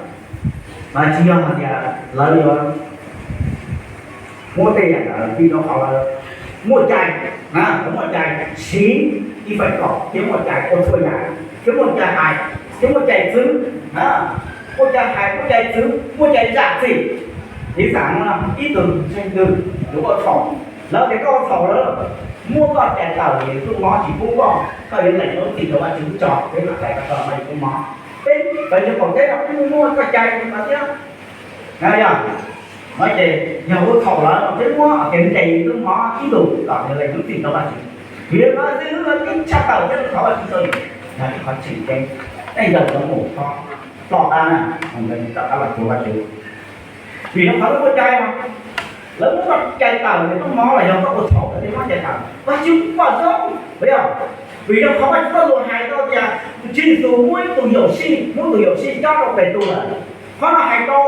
mas tsis yog hais tias lawv yuav muab tej yam ntawd vim rau qhov lawv muaj cai, lawv muaj cai siv ib feem kaum thiab muaj cai ua txhua yam thiab muaj cai hais thiab muaj cai txwv, muaj cai hais muaj cai txwv muaj cai zam txim. Piv xam no ib tug ntseeg twg yuav ua txhaum, lawv tias koj ua txhaum lawm, muab koj cais tawm, yus tuaj mob tsis pub koj, koj yuav lees lub txim rau Vajtswv tso, peb mam cais koj tso, koj yuav tuaj mob. Peb pawg ntseeg qaum teb no peb muaj koj cai no thiab. Yog no ces yog ua txhaum lawm no peb muab kev ntes tuaj mob ib ntus kom nws lees lub txim rau Vajtswv. Vim no xib hwb lawv ib tshaj tawm thiab thov Vajtswv txo yus, yog qhov tseem ceeb, tej ntawd lawv mus txhob ploj qab na, rov qab los cuag Vajtswv. Vim rau qhov lawv muaj cai no, lawv muab koj cais tawm, nws tuaj mob los yog koj ua txhaum lawv thiaj muab cais tawm, Vajtswv pom zoo, puas yog? Vim rau qhov Vajtswv txoj lus hais rau tias Tswv Yexus muab ib tug yaum sij, muab tus yaum sij cob rau Petus lawm. Qhov no hais rau,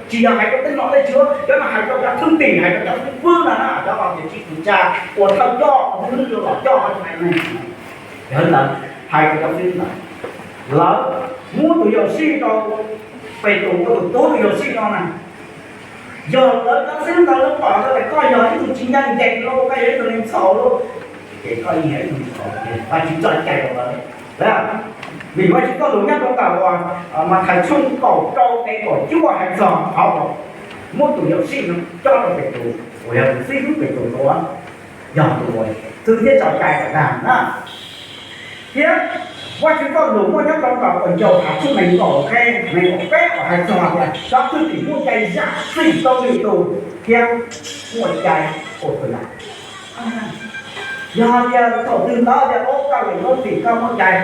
tsis yog hais rau tej nom tej tswv, cov no hais rau cov thwj tim, hais rau cov xib fwb no na, cov uas tias tsis tus tsa uas thawj coj, xib fwb los coj, yog ntawd hais rau cov xib fwb ntawd. Lawv muab tus yaum sij rau Petus, ua tus tub tus yaum sij no na. Yog lawv cov xib hwb ntawd lawv pom tau tias koj yog ib tug tsis ncaj ncees lauj, koj yog ib tug neeg txhaum lauj, ces koj yeej yog ib tug neeg txhaum, ces Vajtswv txoj cai rau lawv. Vim Vajtswv txoj lus nyob rau ntawm uas Mathais tshooj kaum rau nqe kaum cuaj hais txog qhov uas muab tus yuam sij no cob rau Petus uas yog tus xib hwb Petus ntawd, yog tus uas xwb thiab txoj cai rau ntag na. Thiab Vajtswv txoj lus muaj nyob rau ntawm uas Yauhas tshooj nees nkaum qe nees nkaum peb uas hais txog tias cov thwj tim muaj cai zam txim rau lwm tus thiab muaj cai ua txhua yam. Yog tias thaum twg ntawd tias ua kaj lem lub tim koj muaj cai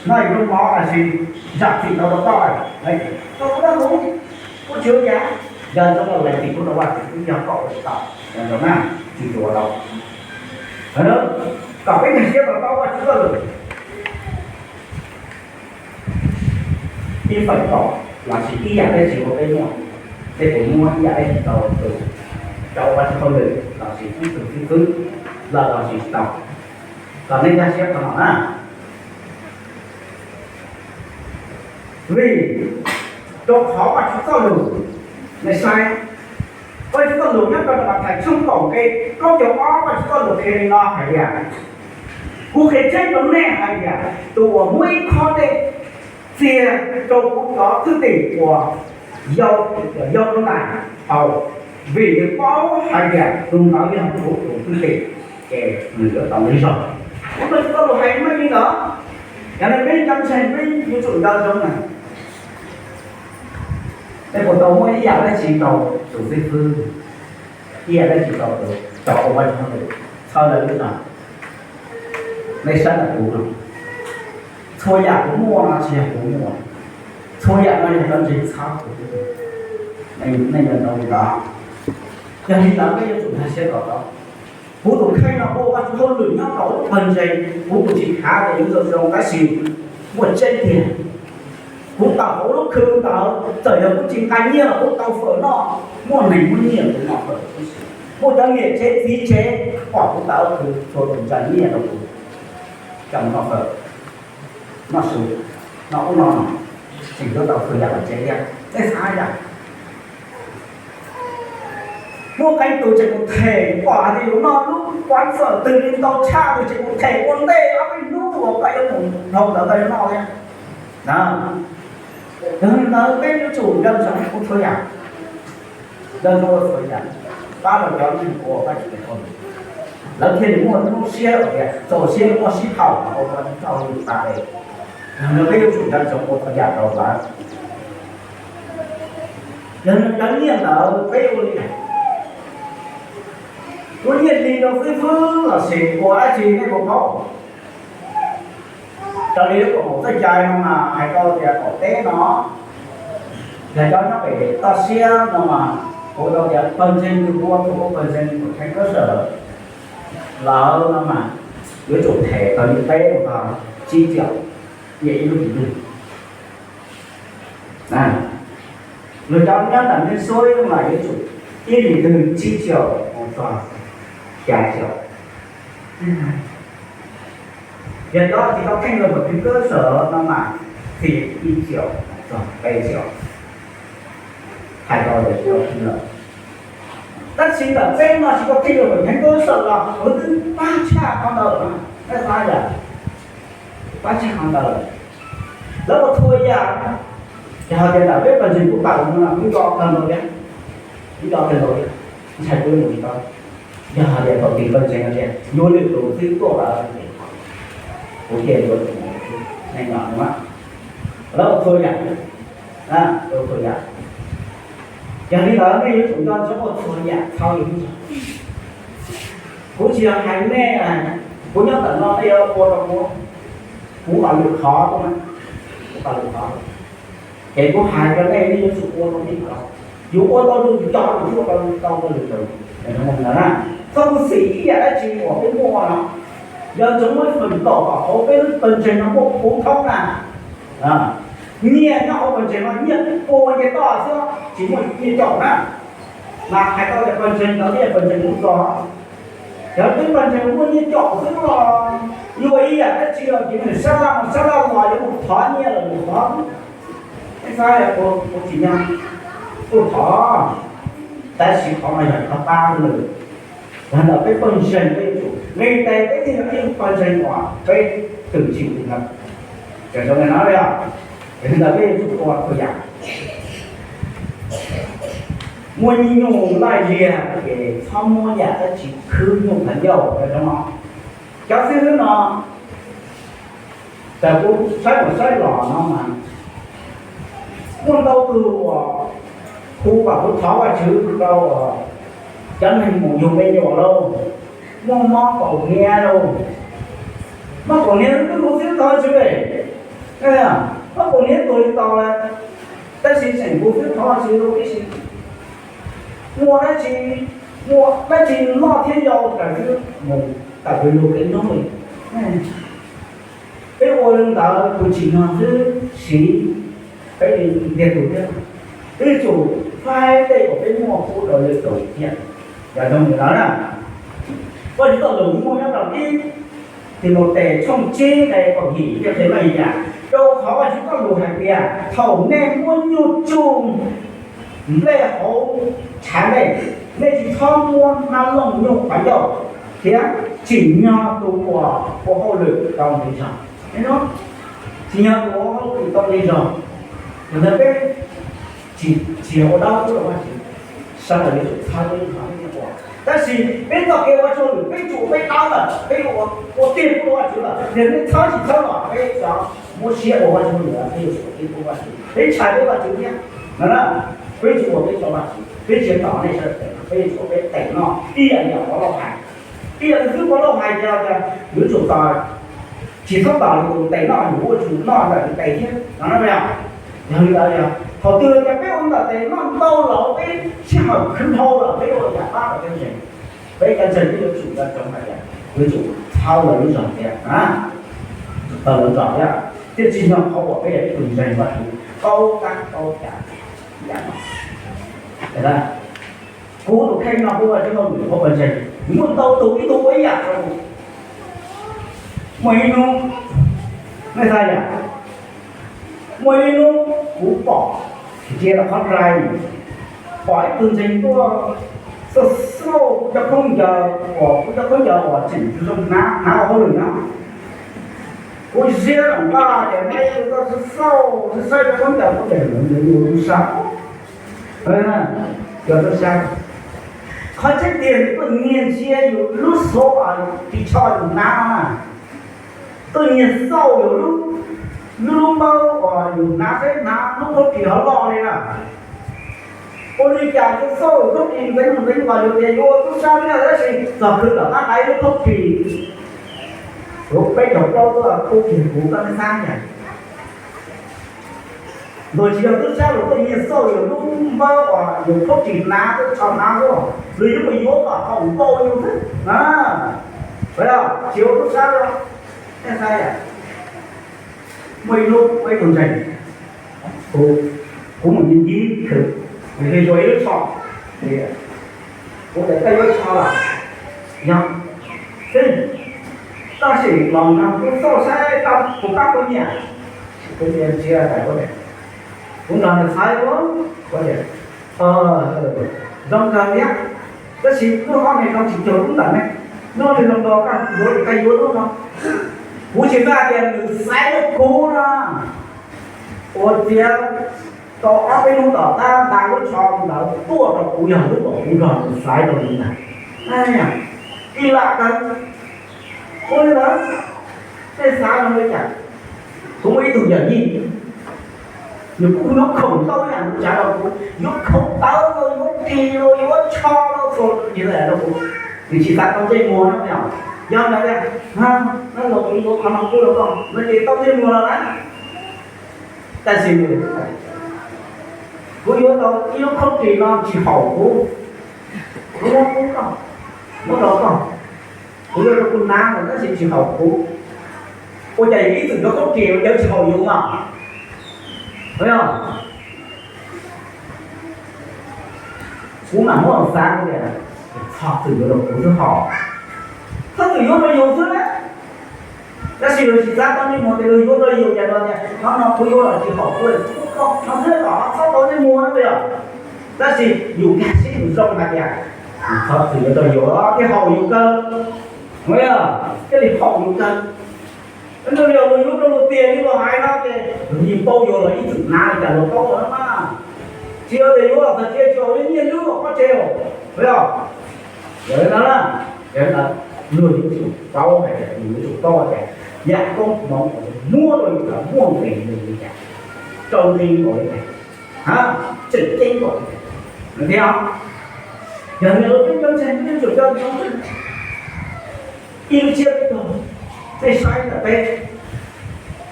noj lub mov los sis zam txim tau rau koj, koj ua kuv, kuv tsis ua cas, yog ntsoov los lees tim kuv rau Vajtswv, kuv yog koj ua tsis tau, yog ntsoov na, tsis tau tau. Kom peb nkag siab rau tau Vajtswv txoj lus. Ib feem kaum los sis ib yam dab tsi uas peb muaj, peb puas muab ib yam dab tsi rau tus cov ua Vajtswv hauj lwm los sis ib tug xib fwb los los sis tau? Kom nej nkag siab qhov no na. Vim rau qhov Vajtswv txoj lus, nej saib, Vajtswv txoj lus nyob rau Mathais tshooj kaum nqe plaub caug ob, Vajtswv txoj lus qhia li no hais tias, kuv qhia tseeb rau nej hais tias tus uas muab ib khob dej txiag rau kuv cov thwj tim uas yau rau ntais haus, vim nws paub hais tias tus ntawd yog kuv tus thwj tim, ces nws yuav tau nqi zog. Kuv Vajtswv txoj lus hais meej li ntawd, yog li peb cov ntseeg peb yuav tsum nco ntsoov na. Peb puas tau muab ib yam dab tsi rau tus xib fwb, ib yam dab tsi rau tus cov ua Vajtswv hauj lwm, txhawb lawv lub zog? Nej saib ntawm kuv no, txhua yam kuv muaj no tsis yog kuv muaj, txhua yam no yog cov ntseeg txhawb kuv. Nej nco ntsoov li ntawd. Yog li ntawd peb yuav tsum nkag siab rau tau. Kuv tus kheej no kuv ua Vajtswv hauj lwm nyob rau lub pawg ntseeg, kuv tus tsis khav tias yuav zoo zoo tab sis muaj tseeb tiag, kuv tawm hauv lub khw ntawd txawm yog kuv tsis nqa nyiaj los kuv tau fawm noj, muaj neeg muaj nyiaj kuv noj fawm, muaj cov niam tsev txiv tsev pom kuv tawm khw txhua tus ntsa nyiaj rau kuv, coj noj fawm, noj su, noj ub noj no, tseem yuav tau txhua yam los tsev thiab. Nej xav yam muaj qee tus tseem mus them, pom hais tias yus noj lub quán phở twg li ntau tshaj, tus tseem mus them ua ntej ob peb hnub uas koj yuav mus dhau ntawd koj yuav noj thiab. Yog li ntawd peb yuav tsum nco ntsoov ua txhua yam, nco ntsoov ua txhua yam, pab rau cov neeg ua Vajtswv tes hauj lwm, lawv thiaj li muaj lub siab hais tias txaus siab muaj sib haum ua Vajtswv tes hauj lwm tas es. Yog li peb yuav tsum nco ntsoov ua txhua yam rau lawv. Yog li cov nyiaj ntawd peb ua li, ua nyiaj li rau xib fwb los sis ua dab tsi nej puas paub? Raws li lub kaum maum txoj cai no mas hais tau tias qaum teb no, yog cov nyob pem toj siab no mas kuv tau tias pawg ntseeg nws ua tus ua pawg ntseeg tus kheev kab sawm lawm no mas yuav tsum them tau li peb mus txog tsib caum nyiaj ib lub hlis ntuj. Luag cov nyob nram Minnesota mas yuav tsum ib hlis ntuj tsib caum mus txog xya caum. Yog cov tsis tau kheej los pawg ntseeg kab sawm no mas txij ib caum txog peb caum. Hais tau tias tsis tau kheej lawm. Tab sis ntawm peb no tsis tau kheej los pawg ntseeg kab sawm los kuv twb pab tshaj qhov ntawd lawm, nej xav yam, pab tshaj qhov ntawd lawm. Lawv ua txhua yam, yog hais tias ntawm peb pawg ntseeg kuv tawm no kuv nco kawg nkaus li, kuv nco kawg nkaus li, ntshai kuv yuav mus tsis tau. Yog hais tias thaum twg pawg ntseeg tias yuav lwm tus xwb tuaj lawm, kuv thiaj yuav tus neeg no no. Lawv ua txhua yam, ua txhua yam. Yog li ntawd nej yuav tsum nco ntsoov ua txhua yam txhawb li. Kuv tsis yog hais nej, kuv nyob ntawm no nej yuav ua rau kuv, kuv kom lwm qhov, kuv kom lwm qhov. Ces kuv hais rau nej, nej yuav tsum ua rau nej tau. Yus ua tau rau yus coj, yus ua tau tau rau yus coj. Txhob kuv xim ib yam dab tsi uas peb muaj no. Yog tseem muaj ib feem kaum kom hauv peb lub pawg ntseeg no muaj puv thoob na. Nyiaj nyob hauv pawg ntseeg no nyiaj pua nce toj xwb, tsis muaj nyiaj caum na. Mas hais tau tias pawg ntseeg ntawd thiaj pawg ntseeg lub zog. Yog twb pawg ntseeg muaj nyiaj caum xwb los yuav ib yam dab tsi los ces nws sab laj mus sab laj los yuav mus thov nyiaj los mus thov. Nej xav tias kuv tsis nyob, kuv thov. Tab sis qhov no yog qhov pab lwm, yog ntawm peb pawg ntseeg peb yuav tsum nqis tes peb thiaj yog ib pawg ntseeg uas peb twm tsim ntawd. Cov zoo li no, yog li ntawd peb yuav tsum ua txhua yam. Muaj nyuj laij liag ces txhob muab yam dab tsi khwb nyuj qhov ncauj, cov zoo no. Cov xib hwb no, thaum kuv saib mus saib los no mas muaj ntau tus uas hu kom kuv thov Vajtswv rau cov neeg mus yug me nyuam lauj, muaj mob kaus hniav lauj. Mob kaus hniav twb hu xib hwb thov Vajtswv, mob kaus hniav tuag li tau lawm, tab sis tseem hu xib hwb thov Vajtswv lauj, tab sis muaj dab tsi, muaj dab tsi noj thiab yau raws xwb mus tawm tus lus kev hnub li. Peb ua li ntawd tus tsim nyog xwb siv peb li ntiag tug thiab. Peb yuav tsum faib tej uas peb muaj pub rau lwm tus thiab. Yog zoo li no na, Vajtswv txoj lus muaj nyob rau ib Timautes tshooj tsib nqe kaum yim thiaj qhia meej yam, rau qhov Vajtswv txoj lus hais tias thaum nej muab nyuj tsuj nplej hauv tshav nplej, nej tsis txhob muab hnab looj nyuj qhov ncauj, thiab tsim nyog tus uas ua hauj lwm tau nqi zog. Tsim nyog tus ua hauj lwm tau nqi zog, yog ntawd peb tsis, tsis yog ua dab tub rau Vajtswv, sawv daws yuav tsum txhawb peb qhov peb ua. Tab sis peb txoj kev ua tsaug lwm peb tsuas peb dab lawm, peb ua tiag pub rau Vajtswv lawm, yog nej txhawb tsis txhawb los peb cov muab siab ua Vajtswv lwm, peb yuav tsum ua tiag pub Vajtswv, peb ntshai peb Vajtswv thiab no na. Peb tsis ua peb tso Vajtswv, peb tsis tom nej sawv daws, peb yuav tsum peb teem noj ib yam li Pov Lauj hais. Ib yam li xwb Pov Lauj hais tias yuav tsum tos, tsis txhob tos lwm tus tes noj, yus ua tsum noj ntawm tes thiab no na. Yog li ntawd, yog thaum twg tias peb ua ntawm tes noj ntau los peb sij hawm khwv dhau los peb ua yam pab rau peb ntseeg, peb cov ntseeg peb yuav tsum nco ntsoov hais tias yuav tsum txhawb lawv lub zog thiab, txhawb lawv zog thiab, thiaj tsim nyog qhov uas peb yog ib tug ntseeg Vajtswv paub tab paub cai. Kuv tus kheej no kuv ua tsis tau lwm qhov uas ntseeg, muaj ntau tus ib tug ua ib yam rau kuv. Muaj ib hnub, nej xav yam, muaj ib hnub kuv pom, ntsia rau qhov rai, pom ib tug ntseeg tuaj xauj xauj kuv cov khaub ncaws, kuv cov khaub ncaws uas tseem tsis zoo hnav, hnav ua hauj lwm no. Kuv siab los npaj tias neb tuaj xauj xauj, saib cov khaub ncaws kuv tias nws yuav tub sab, yuav tub sab. Qhov tseeb tiag nws tuaj nyiag ntsia yus lub xauv, ris tsho yus hnav na, tuaj nyiag xauj yus lub, lub, lub npawb uas yus hnav, saib hnav lub khaub ris ho loj li na. Ua li cas tuaj xauj yus khaub ris ntxeev mus ntxeev los yus tias yuav ua tub sab thiab, tab sis txog khwv lawm qab dai lub khaub ris, kuv peb caug plaub tuaj khaub ris kuv koj xab ntag. Luag tsis yog tub sab, luag tuaj nyiag xauj yus lub npawb uas yus khaub ris hnav, tuaj tso hnav xwb, luag yuav mus yuav kom haum npaum yus xwb na. Tsis yog tub sab los, nej xav yam. Muaj ib hnub muaj ib tug ntseeg, kuv, kuv mus ncig khwv, nws thiaj yuav ib lub tsho, kuv tias koj yuav tsho los? Yog, xib, koj sim los nrog kuv xauj saib tau puas kab puas nyiam. Kuv tias ntsia, kuv nrog nws txhais, kuv tias zoo kawg thiab, tab sis lub hom ne zoo tsis cuag lub ntawm ne, nyob li zoo nrog koj yuav, koj yuav lub no. Kuv tsis npaj tias nws xaiv lub kuv no. Ua ciav tau ob peb hnub tom qab nta lub tsho ntawd tuaj rau kuv, yog lub uas kuv nrog nws xaiv rau li ntawd. Ib lam kawg. Ua li ntawd, nej xav zoo li cas? Kuv muaj ib tug yawm yij, nws kuj yuav khoom ntau yam, nws tsav rau kuv, yuav khoom tawv los yuav ris los yuav tsho los txhua yam rau kuv. Nws tsis xav tau ntsej muag na, yog ntawd tias, no los kuv yuav qhov no pub rau koj, no ces tau ntsej muag no na. Tab sis kuv yuav tau ib lub khaub ris no tsis haum kuv, kuv muab pub koj, muab rau koj, kuv yuav rau kuv hnav tab sis tsis haum kuv. Ua cas yus ib txwm cov khaub ris ua cas tsis haum yus mas? Yog kuv mam muab los xav tias, txhob txwm yuav rau kuv xwb hos, txhob txwm yuav rau yus xwb na. Tab sis luag tsis xav tau ntsej muag tias luag yuav rau yus, cas luag tias qhov no kuv yuav los tsis haum kuv, kuv pub koj no xwb, kom txhob tau ntsej muag na, puas yog? Tab sis yus nkag siab yus zoo hais tias, thov txim yuav tau yuav thiaj haum yus kawg, thiaj li haum yus kawg. Nws yog luag yuav rau luag tiag li luag hais no ces luag yeej paub yuav los ib txwm hnav li cas luag paub no mas. Tsis yog tias yuav los txog tsev tsis haum nyiaj hlub pob tsev os, yog li no na, luag yuav tsum paub hais tias, yuav tsum paub tias yam koob hmoov uas muab rau yus los muaj nqis nqis li cas, rau nqi npaum li cas, tseem ceeb npaum li cas, thiab yog li peb cov ntseeg peb yuav tsum coj zoo ib lub siab peb tug, peb saib ntawm peb.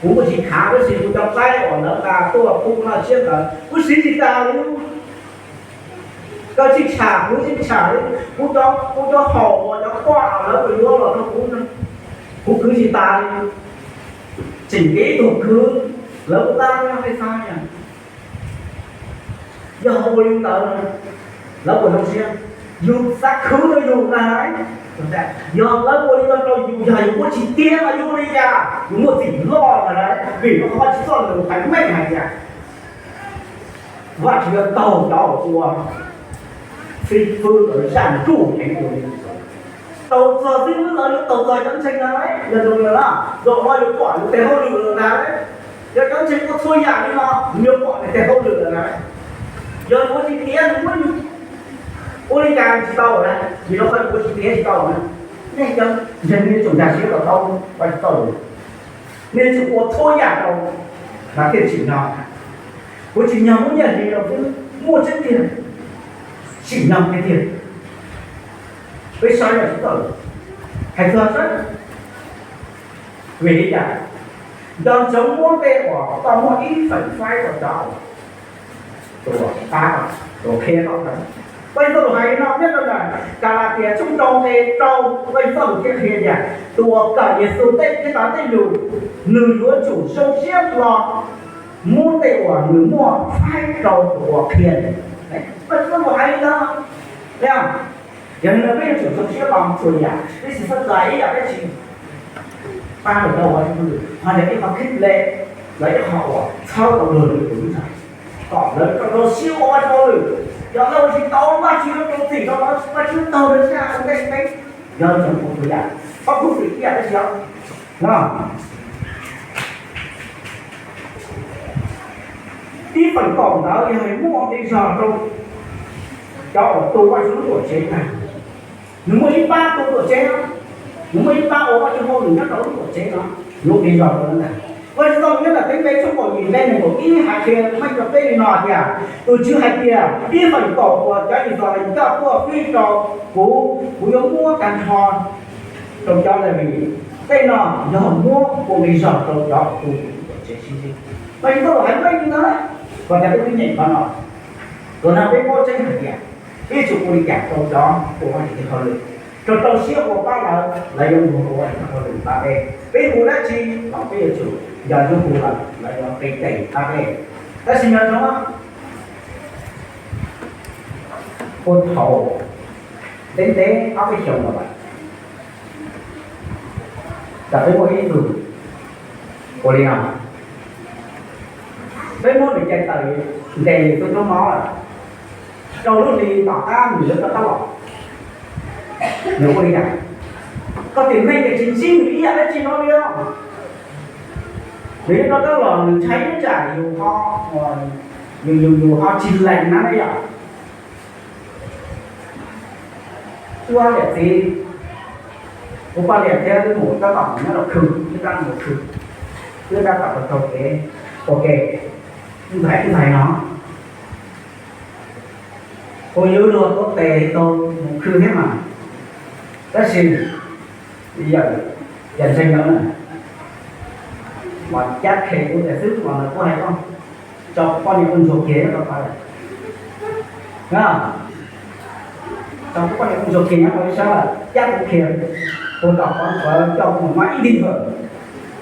Kuv muaj tsis khav tab sis kuv cov qaib uas lawv nqa tuaj pub noj siab ntawd kuv siv tsis tas li. Koj tsis tsham kuv tsis tsham li, kuv cov, kuv cov haus uas cov poj lawv yuav los rau kuv, kuv khwv tsis tas li. Tseem kev ib tug khwv, lawv kuj tab nyob peb xav yog ua li ntawd, lawv puas zoo siab? Yus xav khwv rau yus na, yog lawv ua li no rau yus, yog yus muab tsis tiav mas yus ua li cas? Yus muaj txim loj lawm na, vim rau qhov Vajtswv txoj lus hais meej hais tias Vajtswv yuav taug cov uas ua fij fwb los zaj ntuj heev ua li. Taug txog xib hwb los yuav taug txog cov ntseeg na, yog zoo li no, zaum no yuav pom yus tes hauj lwm lawm na. Yog cov ntseeg ua txhua yam li no, nws yuav pom nws tes hauj lwm lawm na. Yog ua tsis tiav, nws muab yus ua li cas tsis tau na, vim rau qhov yus ua tsis tiav tsis tau na. Nej cov ntseeg nej yuav tsum nkag siab kom paub Vajtswv txoj lus. Nej yuav tsum ua txhua yam rau mas thiaj tsim nyog. Kuv tsim nyog muab nyiaj hliv rau xwb, muaj tseeb tiag, tsim nyog tiag tiag. Peb saib Vajtswv txoj lus hais txog saib, vim li cas nco ntsoov muab tej uas koj muaj ib feem faib rau cov uas tua pab, tua qhia tau. Vajtswv txoj lus hais li no nyob rau ntawm Kalatias tshooj rau nqe rau, Vajtswv txoj lus thiaj qhia tias tus uas kawm Yexus tej, tej lus, nws yuav tsum zoo siab hlo muab tej uas nws muaj faib rau tus uas qhia. Vajtswv txoj lus hais li ntawd. Yog li ntawd peb yuav tsum zoo siab hlo txhua yam, peb tsis txhob txais ib yam dab tsi pab rau cov uas ua hauj lwm, ho yog ib qho khib le, los ib qho uas txhawb tau luag lwm tus lub neej, kom lawv rau rau siab ua vaj rau lwm. Yog lawv ua tsis tau, Vajtswv yuav rau txim rau lawv, Vajtswv yuav taug lawv siab ua ntej peb. Yog li ntawd txhua yam, pab khuv xim ib yam dab tsi os. Ib feem kaum ntawd yog muaj nqi zog rau cov uas tu Vajtswv lub tuam tsev ntag. Nws muaj ib pab tu tuam tsev no, nws muaj ib pab ua Vajtswv hauj lwm nyob rau lub tuam tsev no, nws muaj nqi zog rau ntag. Vajtswv txoj lus nyob ntawm Teev Npe tshooj kaum yim nqe nees nkaum ib hais qhia meej rau peb li no tias, tus Tswv hais tias, ib feem kaum uas cov Yixalayees coj tuaj fij rau kuv, kuv yuav muab tag nrho rau cov Levis. Tej no yog muab ua nqi zog rau cov uas tu tuam tsev sib ntsib. Vajtswv txoj lus hais meej li ntawd, kom cov peb twb nyeem qhov no, kom no peb paub tseeb hais tias peb yuav tsum ua li cas rau cov ua Vajtswv hauj lwm, rau rau siab ua pab lawv, lawv yuav mus ua Vajtswv hauj lwm pab peb. Peb hu dab tsi los peb yuav tsum nco ntsoov hu lawv, lawv yuav qi tes pab peb. Tab sis nco ntsoov, puag thaum ntev ntev ob peb xyoos los lawm, tam peb muaj ib tug ua li no, peb muab nws cais tawm ntes nws tub roob mob lawm, rau lub hli tom qab nws yuav rov qab los. Nws ua li cas? Koj tiam neej ces tsis ntsib nws ib yam dab tsi no li os. Nws yuav rov qab los nws ntshai ib tsam yus ho, yus, yus, yus ho tsis lees na yom. Tub liam txiv, kuv poj niam thiab wb mus tab tom mus nyob rau khw, wb tab mus khw, wb tab tom taug kev ua ke, ntxhais ntxhais no, kuv yuav luag tuav tes tau mus khw thiab mas, tab sis yawm, yawm ntseeg no mas cab khe kuv tias xwb mas nws kuj hais koj, tso kuv poj niam ua ntsuag kiag nyob rau qhov, tso kuv poj niam ua ntsuag kiag nyob rau ib sab lawm, cab kuv kiag, kuv tom qhov ntawd coj kuv mus mas ib nti npawm,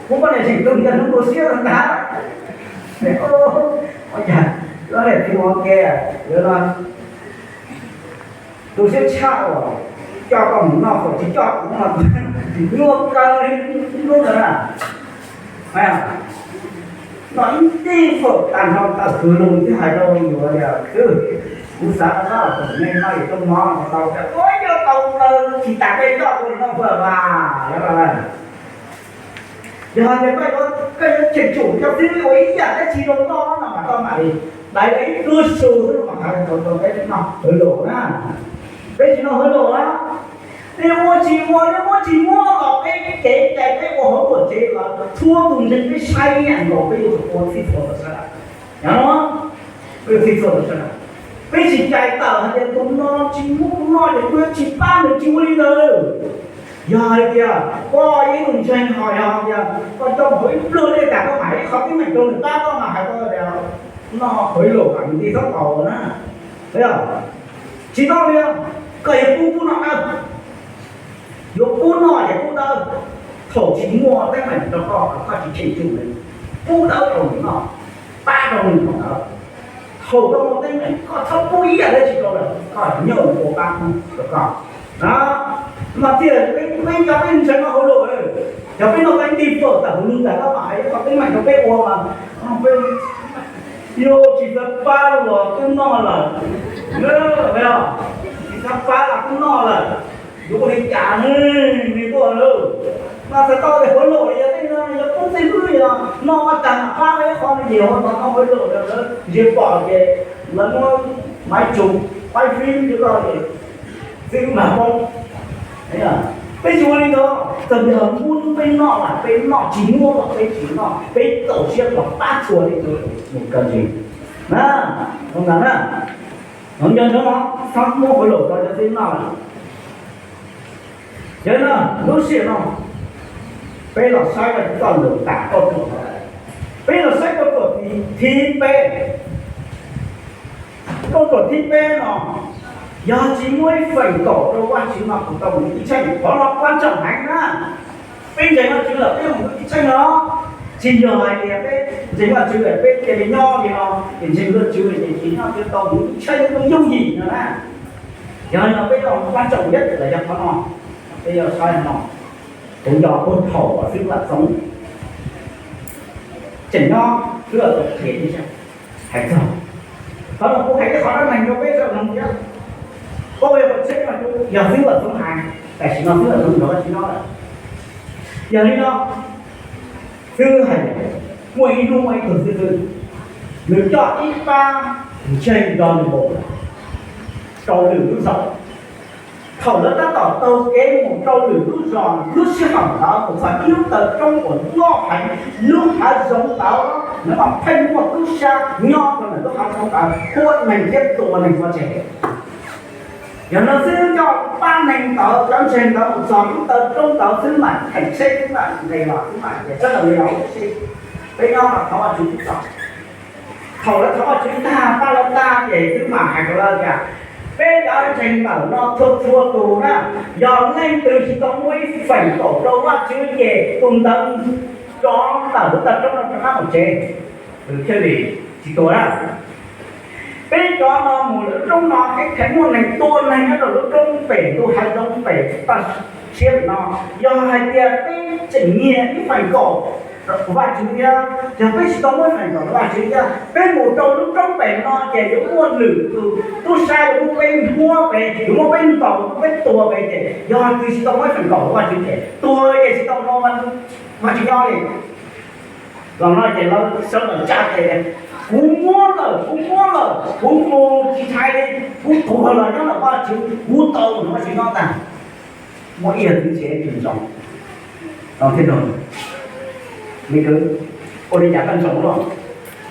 kuv poj niam tseem tu ntiag hnub tu siab rau ntag. Ua cas, ua li txiv ua ke, yuav no tu siab tshaj uas coj koj mus noj fawm tsis coj kuv no, nyuaj kawg li hnub ntawd na. Noj ib nti fawm tag nrho tawm kwv lug thiab hais rau yus tias, kwv, Kuv xav tau tus neeg no yus tuaj mob no tau tias ua yog tau lawm tsis tas peb coj ua no puas vas los? Yog hais tias koj yuav, koj yuav cheem tsum cov xib hwb ua ib yam dab tsi rau koj no mas koj mam li dai ib lub su xwb mam hais tau rau peb tsis noj hwv lus na. Peb tsis noj hwv lus na. Peb ua tsis ua, peb muab tsis muab los peb kev cai peb ua hauv tuam tsev los txhua tus ntseeg peb saib ib yam nkaus, peb yuav tsum ua txhij txhua tus sawv daws. Yog no, peb yuav txhij txhua tus sawv daws. Peb tsis cais tawm hais tias tus no tsis muab kuv noj ces kuv yuav tsis pab nws, tsis ua li ntawd. Yog hais tias koj ib tug ntseeg ho yog hais tias koj coj mus hauv ib pluag dej tas koj mam hais ib qho teeb meem rau nws pab koj mas hais tau tias noj hauv lus mam nti xab taus na. Tsis tau li, koj yuav pub pub noj dawb. Yuav pub noj ces pub dawb. Thaum tsis muaj teeb meem rau koj, koj tsis cheem tsum li, pub dawb rau nws noj, pab rau nws noj dawb. Thaum koj muaj teeb meem koj txhob pub ib yam dab tsi rau lawm, koj nyob ua pab rau koj. Mas thiaj peb cov peb ntseeg no hauv lus, cov peb no peb nti fawm tawm hauv lus tas koj mam hais ib qho teeb meem rau peb ua mas peb yuav tsis xav pab los twb noj lawm. Tsis xav pab los twb noj lawm. Yuav ua li cas ne, nws tuaj lawm. Mas txhais tau tias hauv lus yog tej no yog pub txij lub yog noj ua tag mas pab ib qho no ces ua tau noj hauv lus lawm, ntsia pom ces lawv muab maiv tsuv, paib fib rau koj ces xib hwb mas poob. Peb tsis ua li ntawd, txawm yog muab peb noj mas peb noj, tsis muab los peb tsis noj, peb txaus siab los pab txhua leej txhua tus mus kawg ntseg na. Zoo ntawd na, no nco ntsoov, txhob muab hauv lus rau cov xib hwb noj lawm. Yog li no, lub sij hawm no peb los saib Vajtswv txoj lus tas kauj ruam no, peb los saib kauj ruam thib peb. Kauj ruam thib peb no, yog tsis muaj ib feem kaum rau Vajtswv no kuv tau mus ib txheej, qhov no quan trọng heev na. Peb ntseeg Vajtswv lawm peb mus ib txheej no, tsis yog hais tias peb ntseeg Vajtswv lawm peb cia li nyob li no, ces ntseeg Vajtswv lawm ces tsis nyob, tsis tau mus ib txheej yooj yim no na. Yog li no peb los quan trọng nhất los yog qhov no, peb yuav saib no. Kuv nco puag thaum uas xib hwb Vaj Txoov tseem nyob, xib hwb Vaj Txoov qhia ib zaj hais txog qhov no, kuv hais ib qho dab neeg rau peb sawv daws mloog thiab. Koj yuav ua tsheb no yog xib hwb Vaj Txoov hais, tam sim no xib hwb Vaj Txoov nrog Vajtswv nyob lawm. Yog li no, xib hwb hais tias muaj ib hnub muaj ib tug xib hwb, nws coj ib pab ntseeg nrog nws mus rau lwm lub zos. Thaum lawv tab tom taug kev mus rau lwm lub zos, lub sij hawm ntawd mus txog ib lub taw roob uas loj heev, lub hav zoov ntawd nws mas pheej muaj tub sab nyob rau ntawm lub hav zoov ntawd, huab neeg thiab tua neeg pov tseg. Yog no xib hwb coj pab neeg ntawd, cov ntseeg ntawd mus txog lub taw roob ntawd, xib hwb mam theem tsheb, xib hwb mam nqes los, xib hwb mam tias sawv daws nqes los ua si, peb nyob no thov Vajtswv txhua tus. Thaum lawv thov Vajtswv tag, pab lawv tag ces xib hwb mam hais rau lawv tias peb cov ntseeg ntawm no txhua txhua tus na, yog leej twg tsis tau muab ib feem kaum rau Vajtswv ces tus ntawd rov tawm lub taw roob no rov qab mus tsev, thiaj li tsis tua na. Peb cov no mus lub roob no peb kheev muaj neeg tua neeg nyob rau lub roob pem ntuj hav zoov pem toj siab no. Yog hais tias peb tseem nyiag ib feem kaum Vajtswv thiab, yog peb tsis tau muab ib feem kaum rau Vajtswv thiab, peb mus rau lub roob pem no ces yuav muaj lwm tus tub sab yuav muab peb npuab pem, yuav muab peb ntaus, muab peb tua pem ces yog twg tsis tau muab ib feem kaum rau Vajtswv ces tuag ces tsis tau nrog Vajtswv nyob li. Los no ces lawv sawv daws tsa tes, kuv muab lawm, kuv muab lawm, kuv mus tsis thaiv li, kuv tuag los nyob ntawm Vajtswv, kuv tau nrog Vajtswv nyob tag. Muaj ib yam txiv tsev tsis zoo, thiaj no, me kwv, ua li cas koj ntsoov los,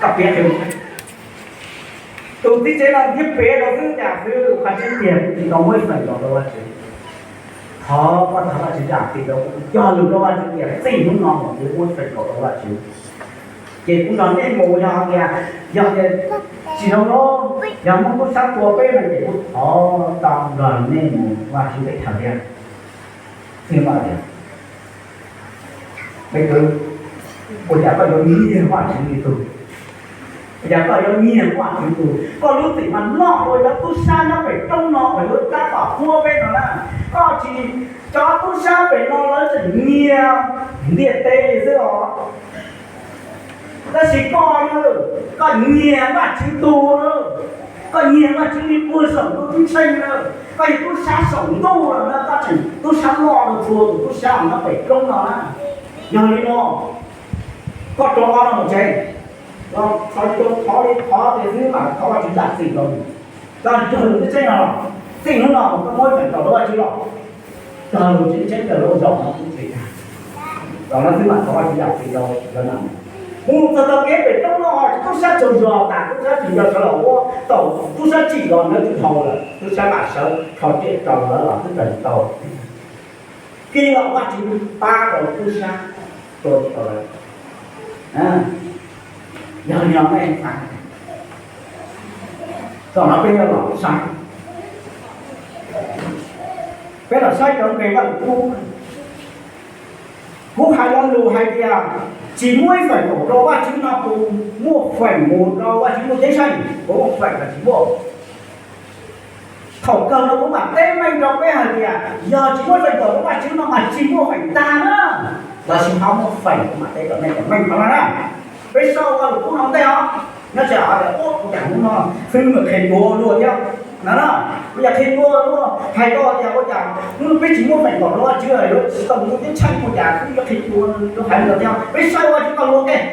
koj piav qhia. Tus txiv tsev no thiaj piav rau xib hwb tias xib hwb, qhov tseeb tiag kuv tsis tau muab ib feem kaum rau Vajtswv. Thov koj thov Vajtswv zam txim rau kuv, cog lus rau Vajtswv tias txij hnub no mus kuv muab ib feem kaum rau Vajtswv. Ces kuv nrog nej mus, yog tias, yog tias tsis zoo los yog muab tub sab tua peb no ces kuv thov tau nrog nej mus Vajtswv teb chaws thiab. Xib hwb tias, me kwv, ua cas koj yuav nyiag Vajtswv li tug? Ua cas koj yuav nyiag Vajtswv tug? Koj lub txim mas loj ua cov tub sab nyob pem roob no uas yuav tab tom huab peb no na. Koj tsis, cov tub sab pem no lawv tseem nyiag ntiaj teb li xwb os. Tab sis koj, koj nyiag Vajtswv tug lawm. Koj nyiag Vajtswv li puag saum ntuj tub txheej na, koj yog tub sab saum ntuj los na, koj tseem tub sab loj los txhua tus tub sab nyob pem roob no na. Yog li no, koj rov qab no mus tsev, thov thov li thov tias xwb mam thov Vajtswv zam txim rau nws. Koj nrog nws tub txheej no los, txij hnub no mus koj muab feem kaum rau Vajtswv los, koj lug tseeb tseeb kawg lub zaum no kuv tsis tau no xwb mam thov Vajtswv zam txim rau lawv na. Mus txog tau kev pem roob no tub sab tsaug zog tas, tub sab tsis nco sawv los ua, thaum tub sab tsim los ntawd tsis dhau lawm, tub sab mam sawv rho riam rau lawv los twb raws tau. Kiag los Vajtswv pab rau tub sab, tua tsis tau lawv. Yog li no nej xav, thaum no peb yuav los saib, peb los saib cov nqe Vajluskub. Kuv hais lo lus hais tias tsis muaj ib feem kaum rau Vajtswv no puas muaj feem mus rau Vajtswv lub ceeb tsheej, puas muaj feem los tsis muaj? Thaum kawg no kuv mam teb meej rau peb hais tias yog tsis muaj feem kaum rau Vajtswv no mas tsis muaj feem tag na, los sis ho muaj feem, kuv mam teb rau nej kom meej qhov no na. Peb sau Vajluskub no ntej os, nyob tsam ua cas hnub no xwb mus qhia dua luaj thiab na, ua cas qhia dua luaj hais tau tias ua cas hnub no peb tsis muaj feem kaum rau Vajtswv, yuav tsis tau mus ceeb tsheej ua cas xwb yuav qhia dua, yuav hais li ntawd thiab. Peb saib Vajtswv txoj lus ntej,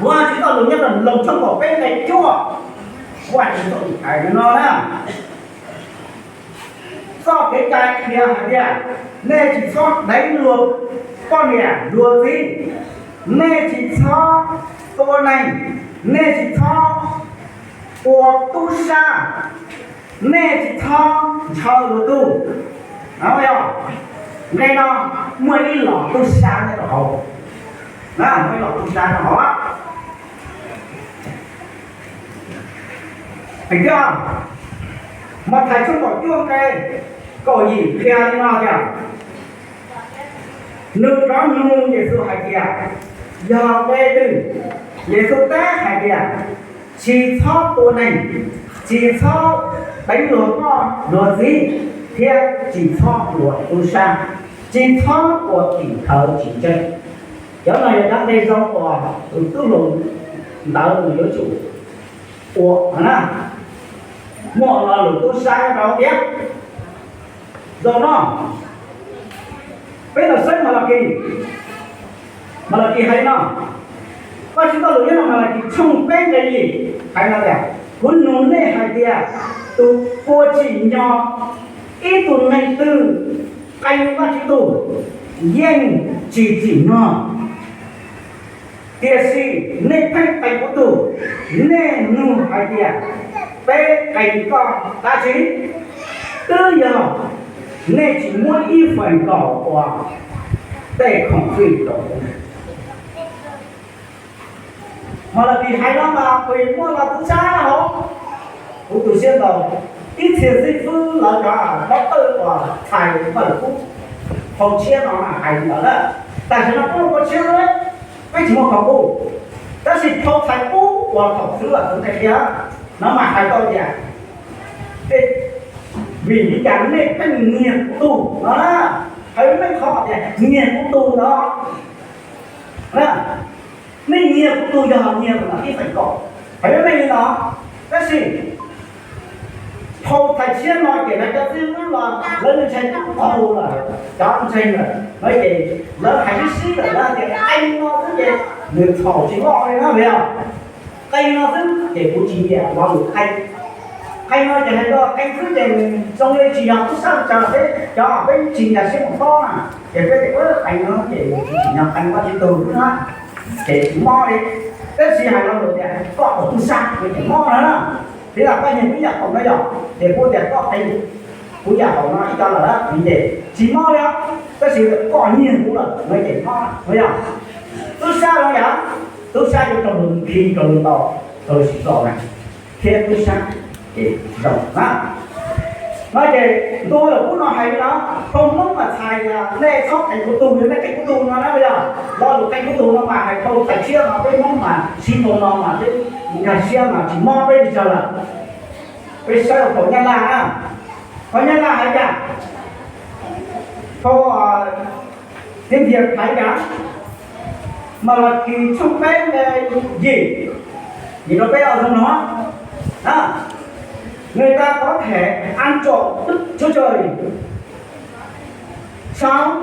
Vajtswv txoj lus nyob rau Loos tshooj kaum peb nqe cuaj, Vajtswv txoj lus hais li no na. Txoj kev cai qhia hais tias nej tsis txhob deev luag poj niam luag txiv, nej tsis txhob tua neeg, nej tsis txhob ua tub sab, nej tsis txhob ntshaw luag tug. Nqe no muaj ib los tub sab nyob rau hauv, muaj ib los tub sab rau hauv. Mas thais tshooj kaum cuaj nqe kaum yim qhia li no tias, nws rov nug Yexus hais tias, yog nqe twg? Yexus teb hais tias, tsis txhob tua neeg, tsis txhob deev luag poj luag txiv, thiab tsis txhob ua tub sab, tsis txhob ua tim khawv tsis ntseeg. Cov no yog cov nqe zoo uas tus tub hluas ntawd nws yuav tsum ua na, muaj lo lus tub sab rau thiab. Zaum no peb los saib Malakis. Malakis hais no, Vajtswv txoj lus nyob rau Malakis tshooj peb nqe yim hais no tias, kuv nug nej hais tias, tus puas tsim nyog ib tug neeg twg qee Vajtswv tug? Yeej tsis tsim nyog. Tiam sis nej pheej qee kuv tug, nej nug hais tias, peb qee koj dab tsi? Twb yog nej tsis muab ib feem kaum uas tej khoom fij rau kuv. Malakis hais no mas kuv muaj los tub sab hauv kuv tus siab ntaus. Ib txhia xib fwb lawv cov dab tawj uas txhais Vajluskub phau tshiab no mas hais li ntawd na. Tam sim no peb muaj phau tshiab, peb tsis muaj phau qub, tab sis phau txhais qub uas thaum xwb los xwb qhia no mas hais tau tias, vim li cas nej pheej nyiag kuv tug no na? Hais meej qhov tias nyiag kuv tug no na. Nej nyiag kuv tug yog nyiag kuv ib feem kaum, hais meej li no. Tab sis phau txhais tshiab no ces lawv cov xib fwb los lawv ntshai tub tau lawm, cov ntseeg lawm no ces lawv hais sib sib lawm, lawv tias qee no xwb ces nws txhaum tsis loj li na, yog qee no xwb ces kuv tsis nyiam lo lus qee. Qee no ces hais tias qee xwb ces nws zoo li tsis yog tub sab tsaws peb, cov peb tsis nkag siab mus tob na, ces peb tias qee no ces nws tsis tsim nyog qee Vajtswv tug xwb na, ces tsis mob li. Tab sis hais lo lus tias koj ua tub sab ces mob na. Tiam sis koj nyiag kuv yam qaum no yog ces kuv tias koj qee kuv yam qaum no ib co lawm ces tsis mob li. Tab sis koj nyiag kuv lawm no ces mob no yog. Tub sab no yog, tub sab yuav raug luag khi, raug luag ntaus, raug luag tsim txom na, thiab tub sab ces zoo na. No ces ntu lus qub no hais li no, phau Hmoob mas txhais nej txhob qee kuv tug, yog nej qee kuv tug no na, yog lo lus qee kuv tug no mas hais phau txhais tshiab no, peb Hmoob mas siv phau no mas peb nkag siab mas tsis mob peb li tsawg lawm. Peb saib phau Nyab Laj na, phau Nyab Laj hais tias, phau Tiếng Việt hais tias, Malakis tshooj peb nqe yim, yim rau peb os zoo no na. Người ta có thể ăn trộm Đức Chúa Trời. Sáu,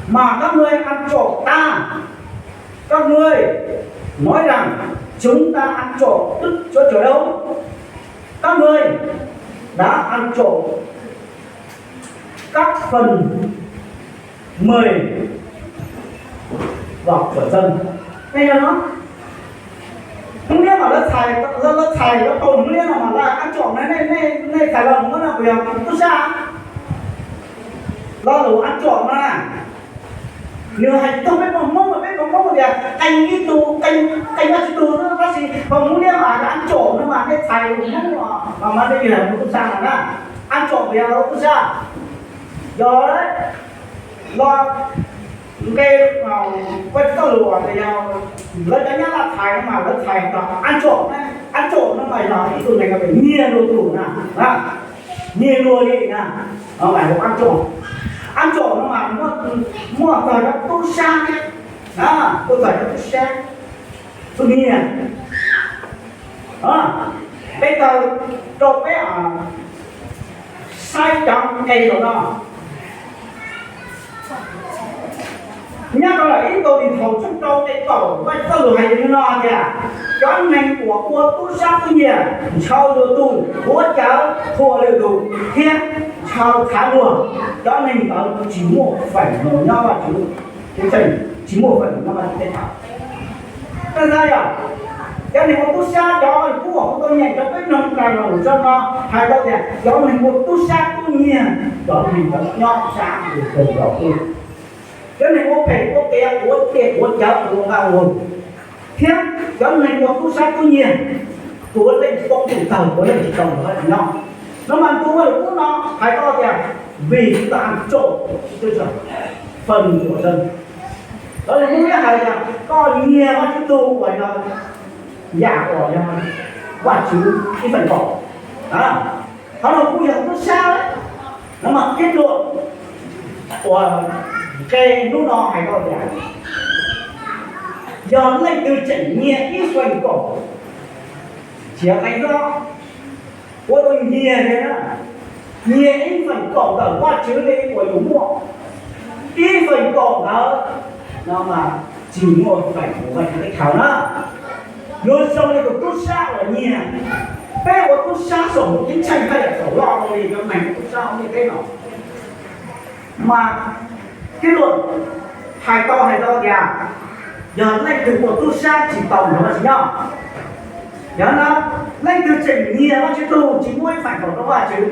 mà các ngươi ăn trộm ta. Các ngươi nói rằng chúng ta ăn trộm Đức Chúa Trời đâu. Các ngươi đã ăn trộm các phần mười vào của dân. Hay là nó, Hmoob Liab mas lawv txhais, lawv txhais lawv qau Hmoob Liab no mas lawv ăn trộm na, nej, nej txhais los Hmoob no kuv yog tub sab. Lo lus ăn trộm na, nws hais txog peb Hmoob, peb Hmoob tias qee ib tug, qee, qee Vajtswv tug xwb, tab sis Hmoob Liab mas ăn trộm no mas nej txhais lus Hmoob no mas nej yog tub sab na. Ăn trộm yog tub sab. Yog los nqe Vajtswv txoj lus uas lawv cov Nyab Laj txhais no mas lawv txhais tau ăn trộm na. Ăn trộm no mas yog ib tug neeg uas nyiag luag tus na, nyiag luag li na, no mas ăn trộm. Ăn trộm no mas muaj txog cov tub sab thiab, muaj txog cov tub sab, tub nyiag. Peb taw rau peb saib cov nqe los no. Nyob rau lawm ib Kauleethaus tshooj rau nqe kaum, Vajtswv txoj lus hais li no tias, cov neeg uas ua tub sab tub nyiag ntshaw luag tug, huav cawv thuam lwm tus, thiab ntshaw txhav luag, cov neeg ntawd tsis muaj feem mus nyob Vajtswv, tsis muaj feem mus nyob Vajtswv teb chaws. Tej zaum yog cov neeg ua tub sab, cov kub uas kuv tau nyeem rau peb mloog tas los lus tso no hais tau tias cov neeg ua tub sab tub nyiag, cov neeg ntawd nyob sab tus tus los kuj, cov neeg ua phem ua qias, ua tiag ua cawv, ua nqa ua, thiab cov neeg ua tub sab tub nyiag, tus leej poob tus tawg, tus leej tsis tau los tsis nyob. No mas ntu lus kub no hais tau tias vì ta ăn trộm Đức Chúa Trời, phần của dân. Lawv lus Hmoob Liab hais tias koj nyiag Vajtswv tug uas yog, yam uas yog Vajtswv ib feem kaum. Qhov no kuj yog tub sab. No mas kết luận uas nqe hnub no hais tau tias yog leej twg tseem nyiag ib feem kaum, tsis yog qee zaub, ua rau nyiag li na, nyiag ib feem kaum ntawm Vajtswv li uas yus muaj, ib feem kaum ntawd no mas tsis muaj feem mus Vajtswv teb chaws na. Yuav zoo li tus tub sab uas nyiag, peb ua tub sab saum mus ceeb tsheej haj yam txaus loj li cov neeg ua tub sab hauv ntiaj teb no. Mas kết luận hais tau hais tau tias yog leej twg ua tub sab tsis tau nrog Vajtswv nyob. Yog no, leej twg tseem nyiag Vajtswv tug tsis muab ib feem kaum rau Vajtswv,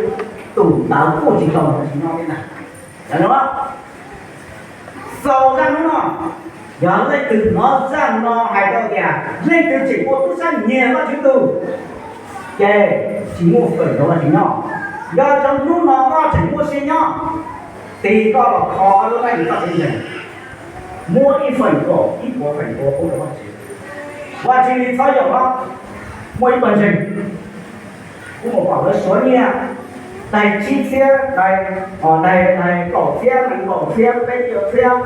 tus ntawd kuj tsis tau nrog Vajtswv nyob thiab ntag. Yog no, xaus zaj hnub no, yog leej twg hnov zaj no hais tau tias leej twg tseem ua tub sab nyiag Vajtswv tug, ces tsis muaj feem nrog Vajtswv nyob. Yog cov hnub no koj tseem muaj siab nyob, tis koj los kho lub neej koj tsev neeg, muab ib feem kaum ib puas feem ua pub rau Vajtswv. Vajtswv li txhob yog no, muaj ib pawg ntseeg, kuv mus pom lawv suav nyiaj, daig tsib txhiab, daig, daig, daig kaum txhiab, nees nkaum txhiab, peb caug txhiab,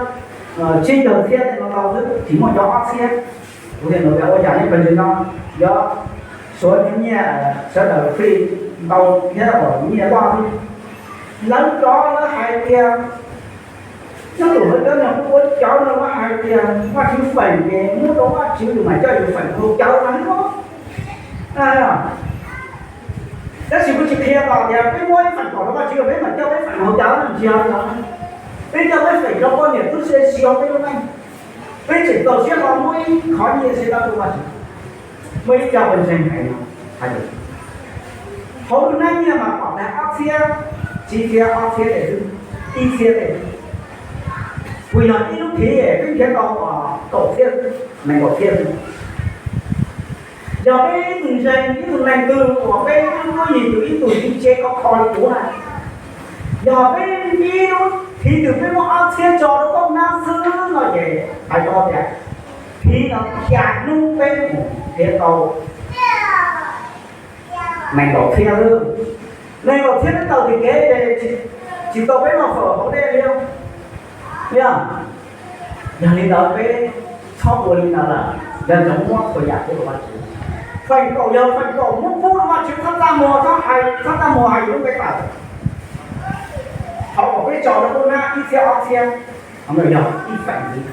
tsib caug txhiab tej no tau xwb, tsis muaj cov ob txhiab. Kuv tias, ua cas nej pawg ntseeg no yuav suav nyiaj sawv daws free ntau thiab, nyiaj loj xwb. Lawv cov lawv hais tias, nyob tus lawv cov no kuj ua cawv no mas hais tias Vajtswv feem ces muab rau Vajtswv, yus mam coj yus feem haus cawv mas no. Tab sis kuv tsis qhia los tias peb muab ib feem kaum rau Vajtswv peb mam coj peb feem haus cawv no, tsis yog li ntawd. Peb coj peb feem rau poj niam tub se siv peb lub neej, peb tseem txaus siab los muab ib qhov nyiaj sib tau rau Vajtswv. Muaj ib co pawg ntseeg hais no, hais tias hauv lub hnab nyiaj mas pom tag ob txhiab, tsib txhiab, ob txhiab tej xwb, ib txhiab tej xwb. Kuv yog ib lub phiv peb nrhiav tau kaum txhiab, nees nkaum txhiab xwb. Yog peb ib tug ntseeg, ib tug neeg twg uas peb twb muab yus tus ib tug txiv tsev khov kho li kuv na, yog peb ib lub phiv twg peb muab ob txhiab tso rau koj hnab xwb no ces hais tau tias phiv no xya hnub peb mus nrhiav tau nees nkaum txhiab xwb. Nees nkaum txhiab peb tau tim kev ces tsis tau peb noj fawm haus dej li. Yog, yog li ntawd peb txhob ua li ntawd lawm, nco ntsoov muab txhua yam pub rau Vajtswv. Feem kaum yog feem kaum muab pub rau Vajtswv, txhob txaj muag, txhob hais, txhob txaj muag hais lub npe tawm. Thov kom peb tso rau kuj nab ib txhiab ob txhiab, ntawd yog ib feem ntxiv.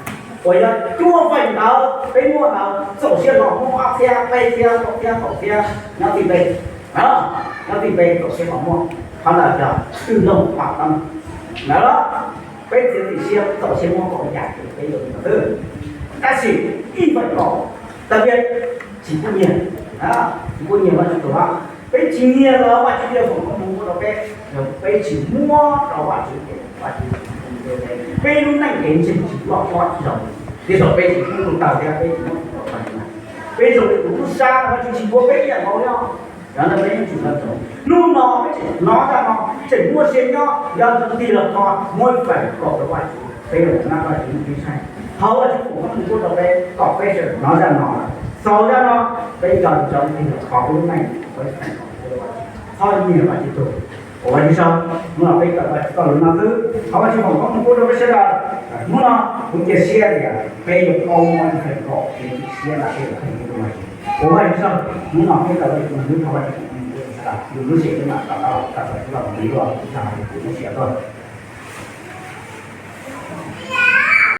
Uas yog cuaj feem ntawd peb muaj ntawd txaus siab los muab ob txhiab, peb txhiab, plaub txhiab, kaum txhiab, nyob txij peb, nyob txij peb txaus siab los muab. Qhov ntawd yog twb loog pom tau ntawd los, peb txiav txim siab txaus siab muab kom yam ces peb yuav li ntawd xwb. Tab sis ib feem kaum, tab sis tsis pub nyiag, tsis pub nyiag Vajtswv tus, peb tsis nyiag los Vajtswv thiaj foom koob hmoov pub rau peb. Yog peb tsis muab rau Vajtswv ces Vajtswv, peb lub neej kev ntseeg tsis loj hlob tsis zoo, tiam sis peb tsis muab tus taw thiab peb tsis muab tus taw na, peb zoo li tus tub sab, Vajtswv tsis yuav peb ib yam nkaus li. Yog li ntawd peb yeej tsis nco ntsoov. Hnub no peb tseem hnov zaj no, tseem muaj sia nyob, yog tus tig los kho, muab ib feem kaum rau Vajtswv, peb yuav nab Vajtswv lub txiaj ntsig. Thov Vajtswv foom koob hmoov pub rau peb kom peb tseem hnov zaj no, xaus zaj no, peb nco ntsoov tig los kho peb lub neej, peb feem kaum rau Vajtswv. Thov nyiag Vajtswv tus, ua Vajtswv tsaug. Hnub no peb kawm Vajtswv txoj lus no xwb, thov Vajtswv foom koob hmoov pub rau peb sawv daws. Hnub no kuv cia siab tias peb yuav paub muab ib feem kaum kev sim siab ntawm peb yuav qhia rau Vajtswv. Ua Vajtswv tsaug, hnub no peb kawm Vajtswv no xwb, thov Vajtswv foom koob hmoov pub rau sawv daws, yus lub siab lub ntsws to taub txog txoj lus no li luaj, ib txhia hais tias kuv lub siab tuaj.